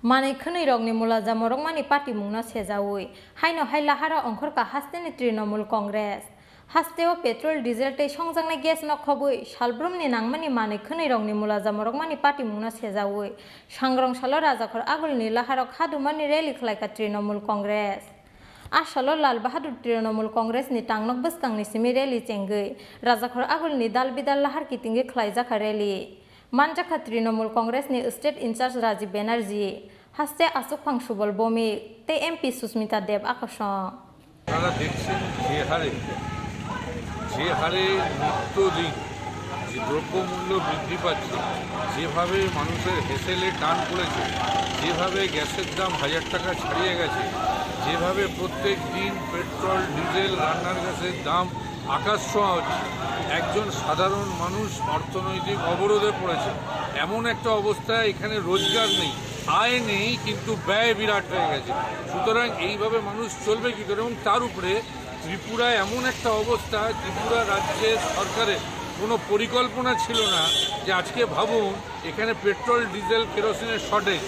Manwi khwnwirokni mulaja morokmani patimungno sejawi haino hai lahara ongkhorkha hasteni Trinamool Congress. Hasteo petrol, diesel tei songjaknai gas no khobwi salbrumni nangmani manwi khwnwirokni mulaja morokmani patimungno sejawi Sangrong salo Rajakhor Agulini laharok khadumani rally khlaikha Trinamool Congress. A salo Lal Bahadur Trinamool Congress ni tangnok bwskangni simi rally chengwi Rajakhor Agulini dal bidal lahar kitingwi khlaijakha rally. Manjakha Trinamool Congress ni state in-charge Rajiv Banerjee, haste aswkphang Subal Bhowmik tei M P Susmita Deb akosong. আপনারা দেখছেন যে হারে, যে হারে নিত্যদিন যে দ্রব্যমূল্য বৃদ্ধি পাচ্ছে, যেভাবে মানুষের হেসেলে টান পড়েছে, যেভাবে গ্যাসের দাম হাজার টাকা ছাড়িয়ে গেছে, যেভাবে প্রত্যেক দিন পেট্রোল, ডিজেল, রান্নার গ্যাসের দাম আকাশ ছোঁয়া হচ্ছে, একজন সাধারণ মানুষ অর্থনৈতিক অবরোধে পড়েছে। এমন একটা অবস্থা, এখানে রোজগার নেই, আয় নেই, কিন্তু ব্যয় বিরাট হয়ে গেছে। সুতরাং এইভাবে মানুষ চলবে কী করে? এবং তার উপরে ত্রিপুরায় এমন একটা অবস্থা, ত্রিপুরা রাজ্যের সরকারের কোনো পরিকল্পনা ছিল না যে আজকে ভাবুন, এখানে পেট্রোল, ডিজেল, কেরোসিনের শর্টেজ,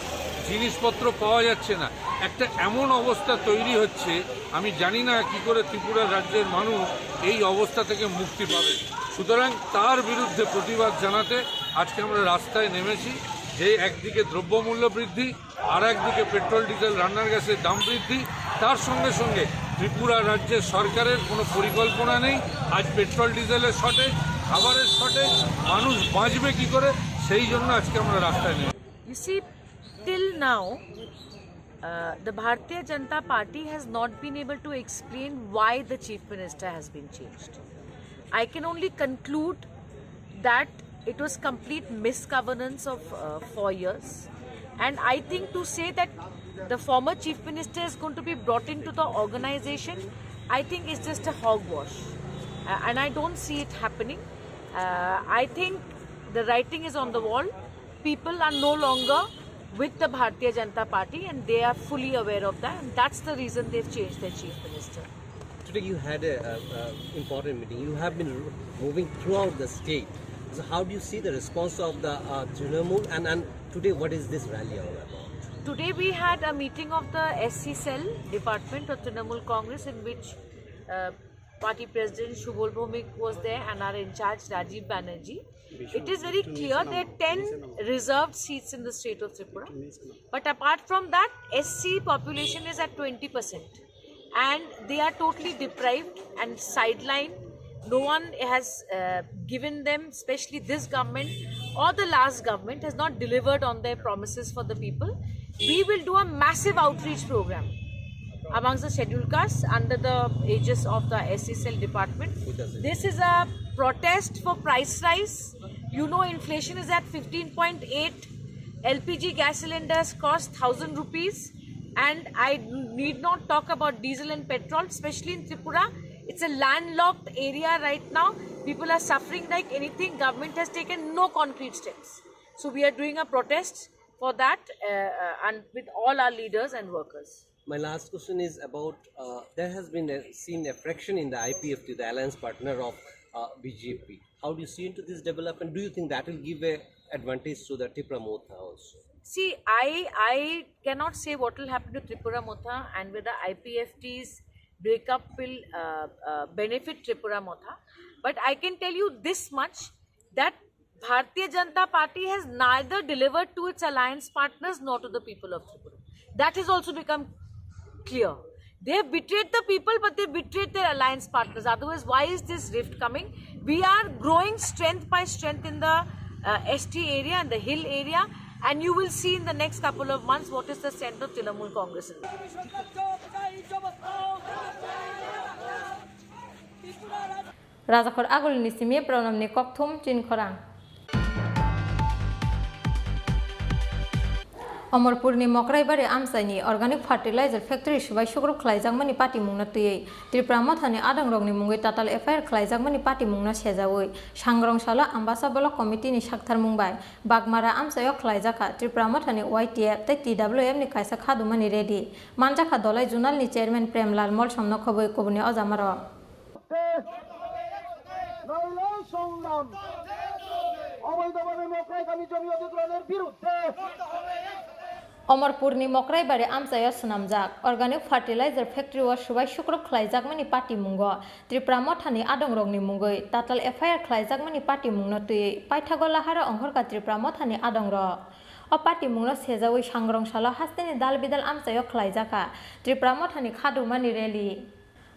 জিনিসপত্র পাওয়া যাচ্ছে না, একটা এমন অবস্থা তৈরি হচ্ছে, আমি জানি না কি করে ত্রিপুরা রাজ্যের মানুষ এই অবস্থা থেকে মুক্তি পাবে। সুতরাং তার বিরুদ্ধে প্রতিবাদ জানাতে আজকে আমরা রাস্তায় নেমেছি। যে একদিকে দ্রব্যমূল্য বৃদ্ধি, আর একদিকে পেট্রোল, ডিজেল, রান্নার গ্যাসের দাম বৃদ্ধি, তার সঙ্গে সঙ্গে ত্রিপুরা রাজ্যের সরকারের কোনো পরিকল্পনা নেই। আজ পেট্রোল, ডিজেলের শর্টেজ, খাবারের শর্টেজ, মানুষ বাঁচবে কি করে, সেই জন্য আজকে আমরা রাস্তায় নেমেছি। You see, till now, uh, the Bharatiya Janata Party has not been able to explain why the Chief Minister has been changed. I can only conclude that it was complete misgovernance of uh, four years. And I think to say that the former Chief Minister is going to be brought into the organization, I think is just a hogwash. Uh, and I don't see it happening. Uh, I think the writing is on the wall. People are no longer with the Bharatiya Janata Party and they are fully aware of that, and that's the reason they've changed their Chief Minister. Today you had a, a, a important meeting. You have been moving throughout the state. So how do you see the response of the uh, Trinamool, and, and today what is this rally all about? Today we had a meeting of the S C cell department of Trinamool Congress, in which uh, party president Subal Bhowmik was there and our in charge Rajiv Banerjee. It is very clear there are ten reserved seats in the state of Tripura. But apart from that, S C population is at twenty percent. And they are totally deprived and sidelined. No one has uh, given them, especially this government or the last government, has not delivered on their promises for the people. We will do a massive outreach program amongst the scheduled castes under the aegis of the S C cell department. This is a protest for price rise. You know, inflation is at fifteen point eight. L P G gas cylinders cost thousand rupees. And I need not talk about diesel and petrol, especially in Tripura. It's a landlocked area right now. People are suffering like anything. Government has taken no concrete steps. So we are doing a protest for that uh, uh, and with all our leaders and workers. My last question is about uh, there has been a, seen a fraction in the I P F T, the alliance partner of uh, B J P. How do you see into this development? Do you think that will give a advantage to the Tipra Motha also? See, I I cannot say what will happen to Tripura Motha and whether I P F T's breakup will uh, uh, benefit Tripura Motha. But I can tell you this much, that Bharatiya Janata Party has neither delivered to its alliance partners nor to the people of Tripura. That has also become clear. They have betrayed the people, but they betrayed their alliance partners. Otherwise, why is this rift coming? We are growing strength by strength in the uh, S T area and the hill area, and you will see in the next couple of months what is the strength of Trinamool Congress in. Rajakhor Agulini simi Pranamni kokthum chinkhorang. Omorpurni Mokraibari amchaini organic fertilizer factory subai sukrub khlaijakmani patimungno twiwi Tripura Mothani adongrokni mungwi tatal F I R khlaijakmani patimungno sejawi Sangrong salo Ambasa Block Committee ni saktharmung bai Bagmara amchaio khlaijakha Tripura Mothani Y T F tei T W F ni kaisa khadumani rally. Manjakha Dolai Zonal ni Chairman Premlal Molsom no khobwi kubuni ojamarok. Nailai Songdam. অবৈধভাবে মকরাই কামি জমি অধিগ্রহণের বিরুদ্ধে। Omorpurni Mokraibari amchaio swnamjak organic fertilizer factory o subai sukrub khlaijakmani patimungo Tripura Mothani adongrokni mungwi tatal F I R khlaijakmani patimungno twiwi paithago laharo ongkhorkha Tripura Mothani adongrok. O patimungno sejawi Sangrong salo hasteni dal bidal amchaio khlaijakha Tripura Mothani khadumani rally.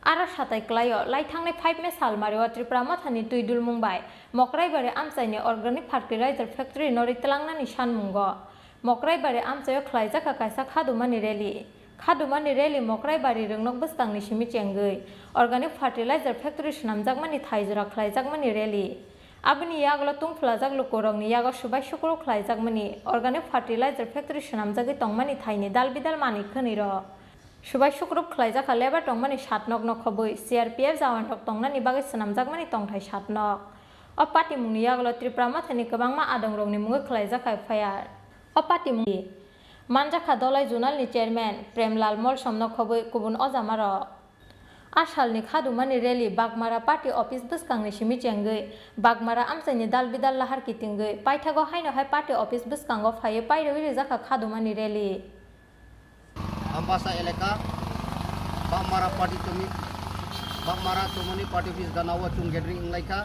Aro satai kwlaio, lai thangnai five May salmario Tripura Mothani twi dulmung bai Mokraibari amchaini organic fertilizer factory no ri tlangnani sanmungo Mokraibari amchaio khlaijakha kaisa khadumani rally. Khadumani rally Mokraibari rwngnok bwskangni simi chengwi organic fertilizer factory swnamjakmani thaijora khlaijakmani rally. Aboni yagulo tungphulajak lukurokni yago subai sukuru khlaijakmani organic fertilizer factory swnamjagwi tongmani thaini dal bidal manwi khwnwirok. Subai sukrub khlaijakha lebar tongmani satnokno khobwi C R P F jawanrok tongnani bagwi swnamjakmani tongthai satnok. O patimungni yagulo Tripura Mothani kwbangma adongrokni mungwi khlaijakha F I R. O patimungni manjakha Dolai Zonalni Chairman Premlal Molsomno khobwi kubun ojamarok. A salni khadumani rally Bagmara party office bwskangni simi chengwi Bagmara amchaini dal bidal lahar kitingwi paithago haino hai party office bwskango phaiwi pairogwi rijakha khadumani rally. Ambasa elaka, Bagmara party chomi, Bagmara chomoni party office ganao chwng gathering wnglaikha.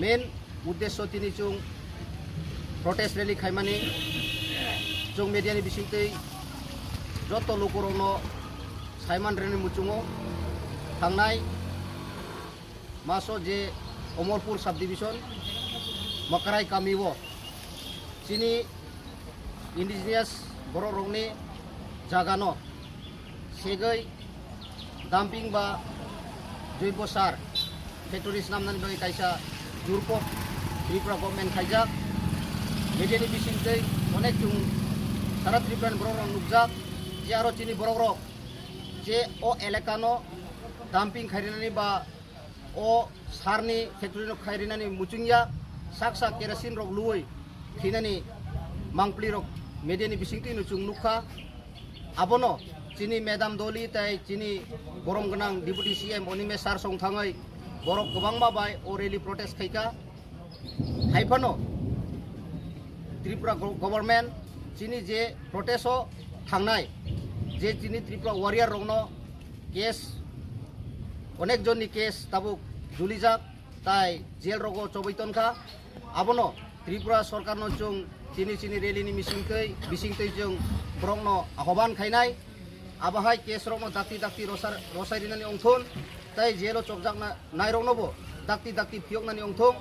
Main uddesho tini chwng protest rally khaimani, chwng media ni bisingtwi joto lukurokno saiman rwni muchungo thangnai maso je Omorpur subdivision Makarai kamio chini indigenous borokrokni jagano segwi dumping ba joibo sar factory swnamnani bagwi kaisa jurkok Tripura government khaijak. Media ni bisingtwi onek chwng sara Tripura ni borokrok nukjak je aro chini borokrok je o elakano dumping khairinani ba o sarni factory no khai rinani muchungya, sak sak kerosene rok luwi khinani mangpli rok media ni bisingtwi no chwng nukha. Abono chini Madam Doli tai chini borom gwnang Deputy C M Animesh sir song thangwi borok kwbangma bai o rally protest khaikha. Haiphano Tripura go-, government chini je protest o thangnai je chini Tripura warrior rokno case, onek jonni case tabuk julijak, tai jail rogo chobwi tonkha. Abono Tripura sorkarno chwng chini chini rally ni misingtwi, bisingtwi chwng borokno ahoban khainai. Abohai case rokno dakti dakti rosar-, rosai rinani ongthun, tai jail o chopjakna nairoknobo dakti dakti phiyoknani ongthung.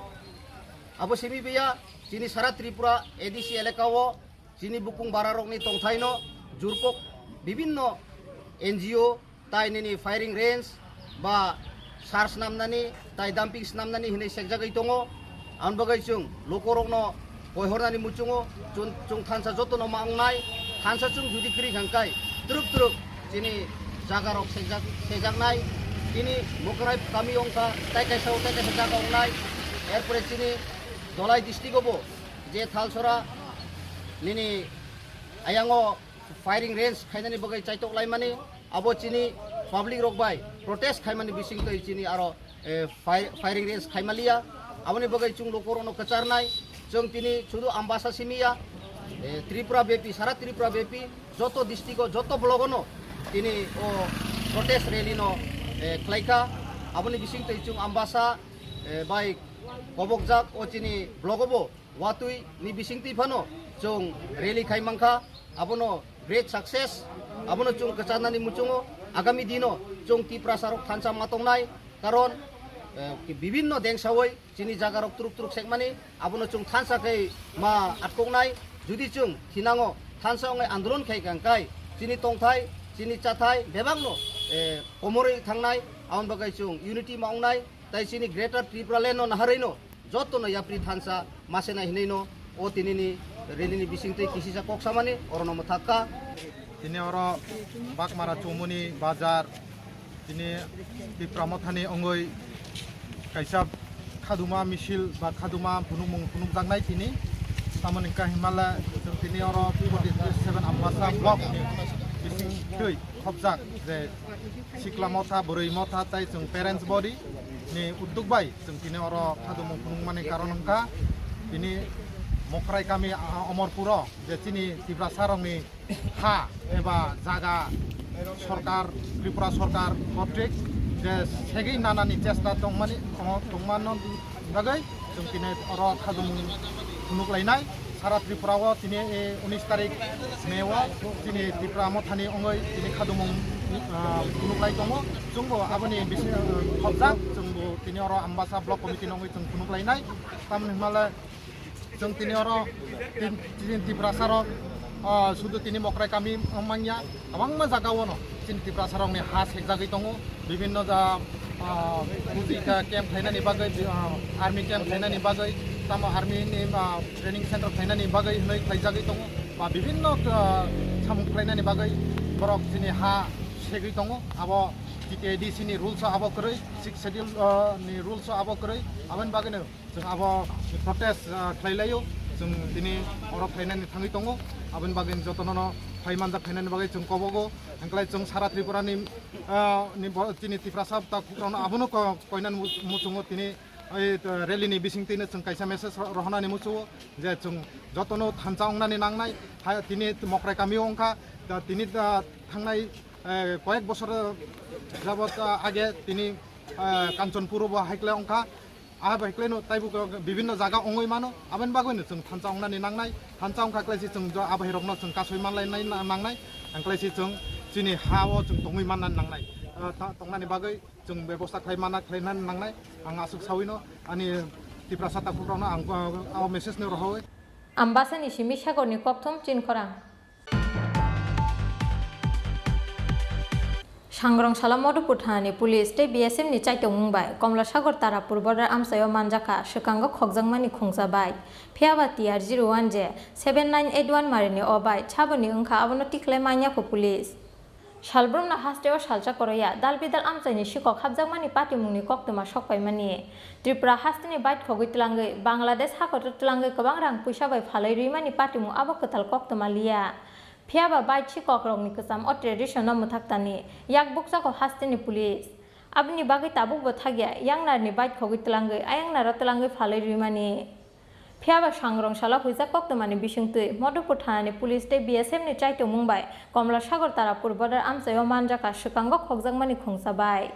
Abo simi biya chini sara Tripura A D C elaka o chini bukung bararokni tongthaino jurkok bibinno N G O tai nini firing range ba sar swnamnani tai dumping swnamnani hinwi sekjagwi tongo. Ang bagwi chwng lukurokno koihornani muchungo chwng, chwng thansa jotono ma wngnai, thansa chwng judi kwrwi kha hwnkhe twrwk twrwk chini jagarok sekjak-, sejaknai. Chini Mokrai kami wngkha tai kaisa o tai kaisa jaga wngnai. Erpore chini Dolai district o bo je Thalsora nini ayango firing range khainani bagwi chaitok laimani, abo chini public rok bai protest khaimani bisingtwi chini aro, eh, fire, firing range khaimaliya. Aboni bagwi chwng lukurokno kwcharnai, chwng tini sudu Ambasa simiya, eh, Tripura bepi, sara Tripura bepi joto district o, joto block o no tini o protest rally no, eh, khlaikha. Aboni bisingtwi chwng Ambasa, eh, bai Kobokjak o chini blogo bo watwi ni bisingtwi phano chwng rally khai mankha, abono great success, abono chwng kwcharnani muchungo agami dino chwng Tiprasarok thansa ma tongnai, karon, eh, bibinno dengsawi chini jagarok truk truk sekmani, abono chwng thansa khe ma atkoknai. Judi chwng thinango thansa wngnai andolon khai kha hwnkhe chini tongthai, chini chathai bebakno, eh, komorwi thangnai, aboni bagwi chwng unity ma wngnai, tai chini Greater Tripura Land no naharwino jotono yapri thansa ma sena hinwi no o tinini rally ni bisingtwi kisisa kok samani orono mwthakha. Tini oro Bakmara Chumuni Bazar, tini Tipra Mothani wngwi kaisa khaduma misil ba khaduma phunukmung phunukjaknai tini. Tamoni hwnkha hinmale chwng tini oro forty seven Ambasa block ni bisingtwi khopjak je sikla motha, bwrwi motha tai chwng parents body ni udduk bai chwng tini oro khadumung phunukmani karon wngkha tini Mokrai kami, ah, Omorpuro je chini Tiprasa rokni ha eba jaga sorkar, Tripura sorkar kotrik je segwi nanani chesta tongmani, tongmano bagwi chwng tini oro khadumung phunuk lainai. Sara Tripura o tini, eh, unis tarik May o tini Tipra Mothani wngwi tini khadumung, ah, phunuk lai tongo. Chwngbo aboni bisi, ah, khopjak, chwngbo tini oro Ambasa Block Committee ni wngwi chwng phunuk lainai. Tamoni hwnmale chwng tini oro tin, tin Tiprasa rok, ah, sudu tini Mokrai kami manya. Kwbangma jaga o no chini Tiprasa rokni ha sekjagwi tongo, bibinno ja, ah, puji kha camp khlainani bagwi, ah, army camp khlainani bagwi, tamo army ni, ah, training center khlainani bagwi hwnwi khlaijagwi tongo, ba bibinno, ah, samung khlainani bagwi borok chini ha segwi tongo. Abo T T A D C ni rules o abo kwrwi, Sixth Schedule, ah, ni rules o abo kwrwi, aboni bagwino chwng abo protest, ah, khlai laio, chwng tini oro phainani thangwi tongo, aboni bagwi jotono no phai manjak phainani bagwi chwng kobogo, hwnklai chwng sara Tripura ni, ah, ni bo-, chini Tiprasa takhuk rokno abono ko-, koinani mu-, muchungo tini, eh, rally ni bisingtwi no chwng kaisa message ro-, rohornani muchungo je chwng jotono thansa wngnani nangnai, ha, tini Mokrai kami o wngkha, da, tini, da, thangnai, eh, koyek bosor jabot, ah, age tini, eh, Kanchanpur o bo haiklai wngkha. Ah, bai khlaino taibo bibinno jaga wngwi mano, aboni bagwino chwng thansa wngnani nangnai, thansa wngkha khlaisi chwng jo abairokno chwng kasui manlainai na-, nangnai, ang khlaisi chwng chini ha-o chwng tongwi mannani nangnai. Ah, ta-, tongnani bagwi chwng bebosta khlai mana khlainani nangnai, ang aswk sawino ani Tiprasa takhukrokno ang, ah, o message no rohoi. Ambasani simi sagorni kokthum Chinkhorang. Sangrong salo Madhupur thanani police tei B S F ni chaitokmung bai Komlasagor Tarapur border amchaio manjakha swkango khokjakmani khungsa bai. Phiyaba T R zero one J seven nine eight one marini o bai saboni wngkha abono tikhlai manyakho police. Salbrumno hasteo salsa koroya dal bidal amchaini sikok hapjakmani patimungni koktwma sokpaimani. Tripura hasteni bike khogwi twlangwi Bangladesh hakotor twlangwi kwbang rang puisa bai phalwi rwimani patimung abo kwtal koktwma liya. Phiyaba bai chikokrokni kwcham o tradition no mwthak tani yak bukchago hasteni police. Aboni bagwi tabukbo thakya yangnarni bai khogwi twlangwi ayangnaro twlangwi phalwi rwimani. Phiyaba sangrong salo huijak koktwmani bisingtwi Madhupur thanani police tei B S F ni chaitokmung bai Komlasagor Tarapur border amchaio manjakha swkango khokjakmani khungsa bai.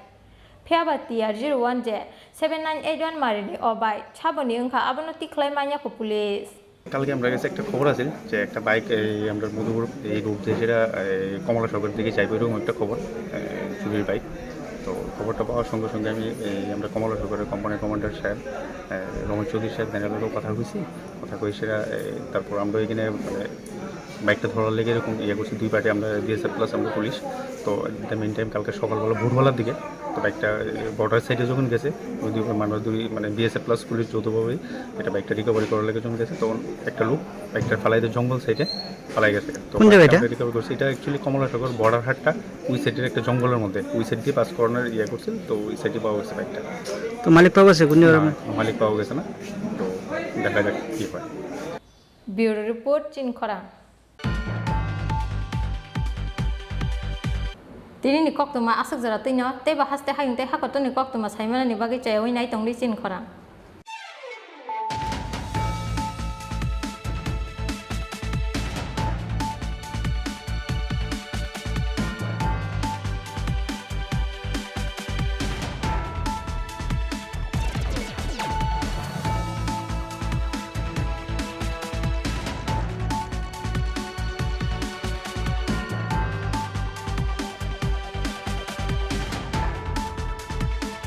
Phiyaba T R zero one J seven nine eight one marini o bai saboni wngkha abono tikhlai manyakho police. কালকে আমরা কাছে একটা খবর আছে যে একটা বাইক এই আমরা মধুপুর এই রোড দিয়ে সেটা এই কমলা সরকার দিকে যাইবে এরকম একটা খবর, এই চুরির বাইক। তো খবরটা পাওয়ার সঙ্গে সঙ্গে আমি এই আমরা কমলা সরকারের কোম্পানি কমান্ডার সাহেব, এই রমেশ চৌধুরী সাহেব, তাদের লগে কথা হয়েছি। কথা কই সেটা এই তারপর আমরা এখানে মানে বাইকটা ধরার লেগে এরকম ইয়ে করছি দুই পার্টি, আমরা বিএসএফ প্লাস আমরা পুলিশ। তো দ্য মেন টাইম কালকে সকালবেলা ভোরবেলার দিকে তো বাইকটা বর্ডার সাইডে যখন গেছে, ওই দুই মানে দুই মানে বিএসএফ প্লাস পুলিশ যৌথভাবেই এটা বাইকটা রিকভারি করার লেগে যখন গেছে, তখন একটা লোক বাইকটা ফালাই দেয় জঙ্গল সাইডে, ফালাই গেছে। তো কোন জায়গা এটা? বাইকটা আমরা রিকভার করছি। এটা অ্যাকচুয়ালি কমলাসাগর বর্ডার হাটটা ওই সাইডের একটা জঙ্গলের মধ্যে, ওই সাইড দিয়ে পাস করানোর ইয়ে করছিল, তো ওই সাইডে পাওয়া গেছে বাইকটা। তো মালিক পাওয়া গেছে কোন না, জায়গার? মালিক পাওয়া গেছে না। তো দেখা যাক কি হয়। Bureau report, Chinkhorang. Tini ni koktwma aswk jora twino tei bo haste hayung tei hakotorni koktwma saimanani bagwi chayawi nai tongdi Chinkhorang.